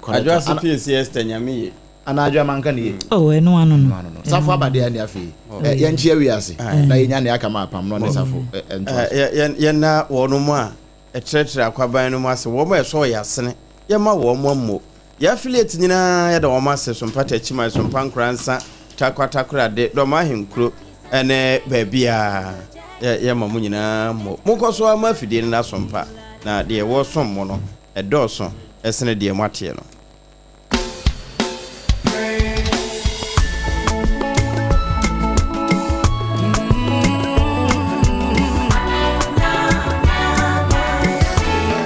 Adwo ase pie si Esther Nyame ye. Anaa adwo amanka ne ye. Oh, ɛno ano no. Ɛno ano no. Safo aba deɛ ɛne afei. Yɛnkyea wiase na yɛnya nea aka ma apam no ɔne Safo ntoa so. Yɛnna wɔnom a ɛtrɛtrɛ akwaban no mu ase, wɔn a ɛsɔɔ yɛn asene, yɛma wɔn ammo. Yɛn affiliate nyinaa yɛda wɔn ase, Sompa Takyiman, Sompa Nkoransa, Tarkwa Takorade, Dɔm Ahenkuro ne baabiara yɛma mo nyinaa ammo. Monkɔ so ara mma afidie no nna Sompa, na deɛ wɔresom mo no, ɛdɔɔso sene deɛ moateɛ no.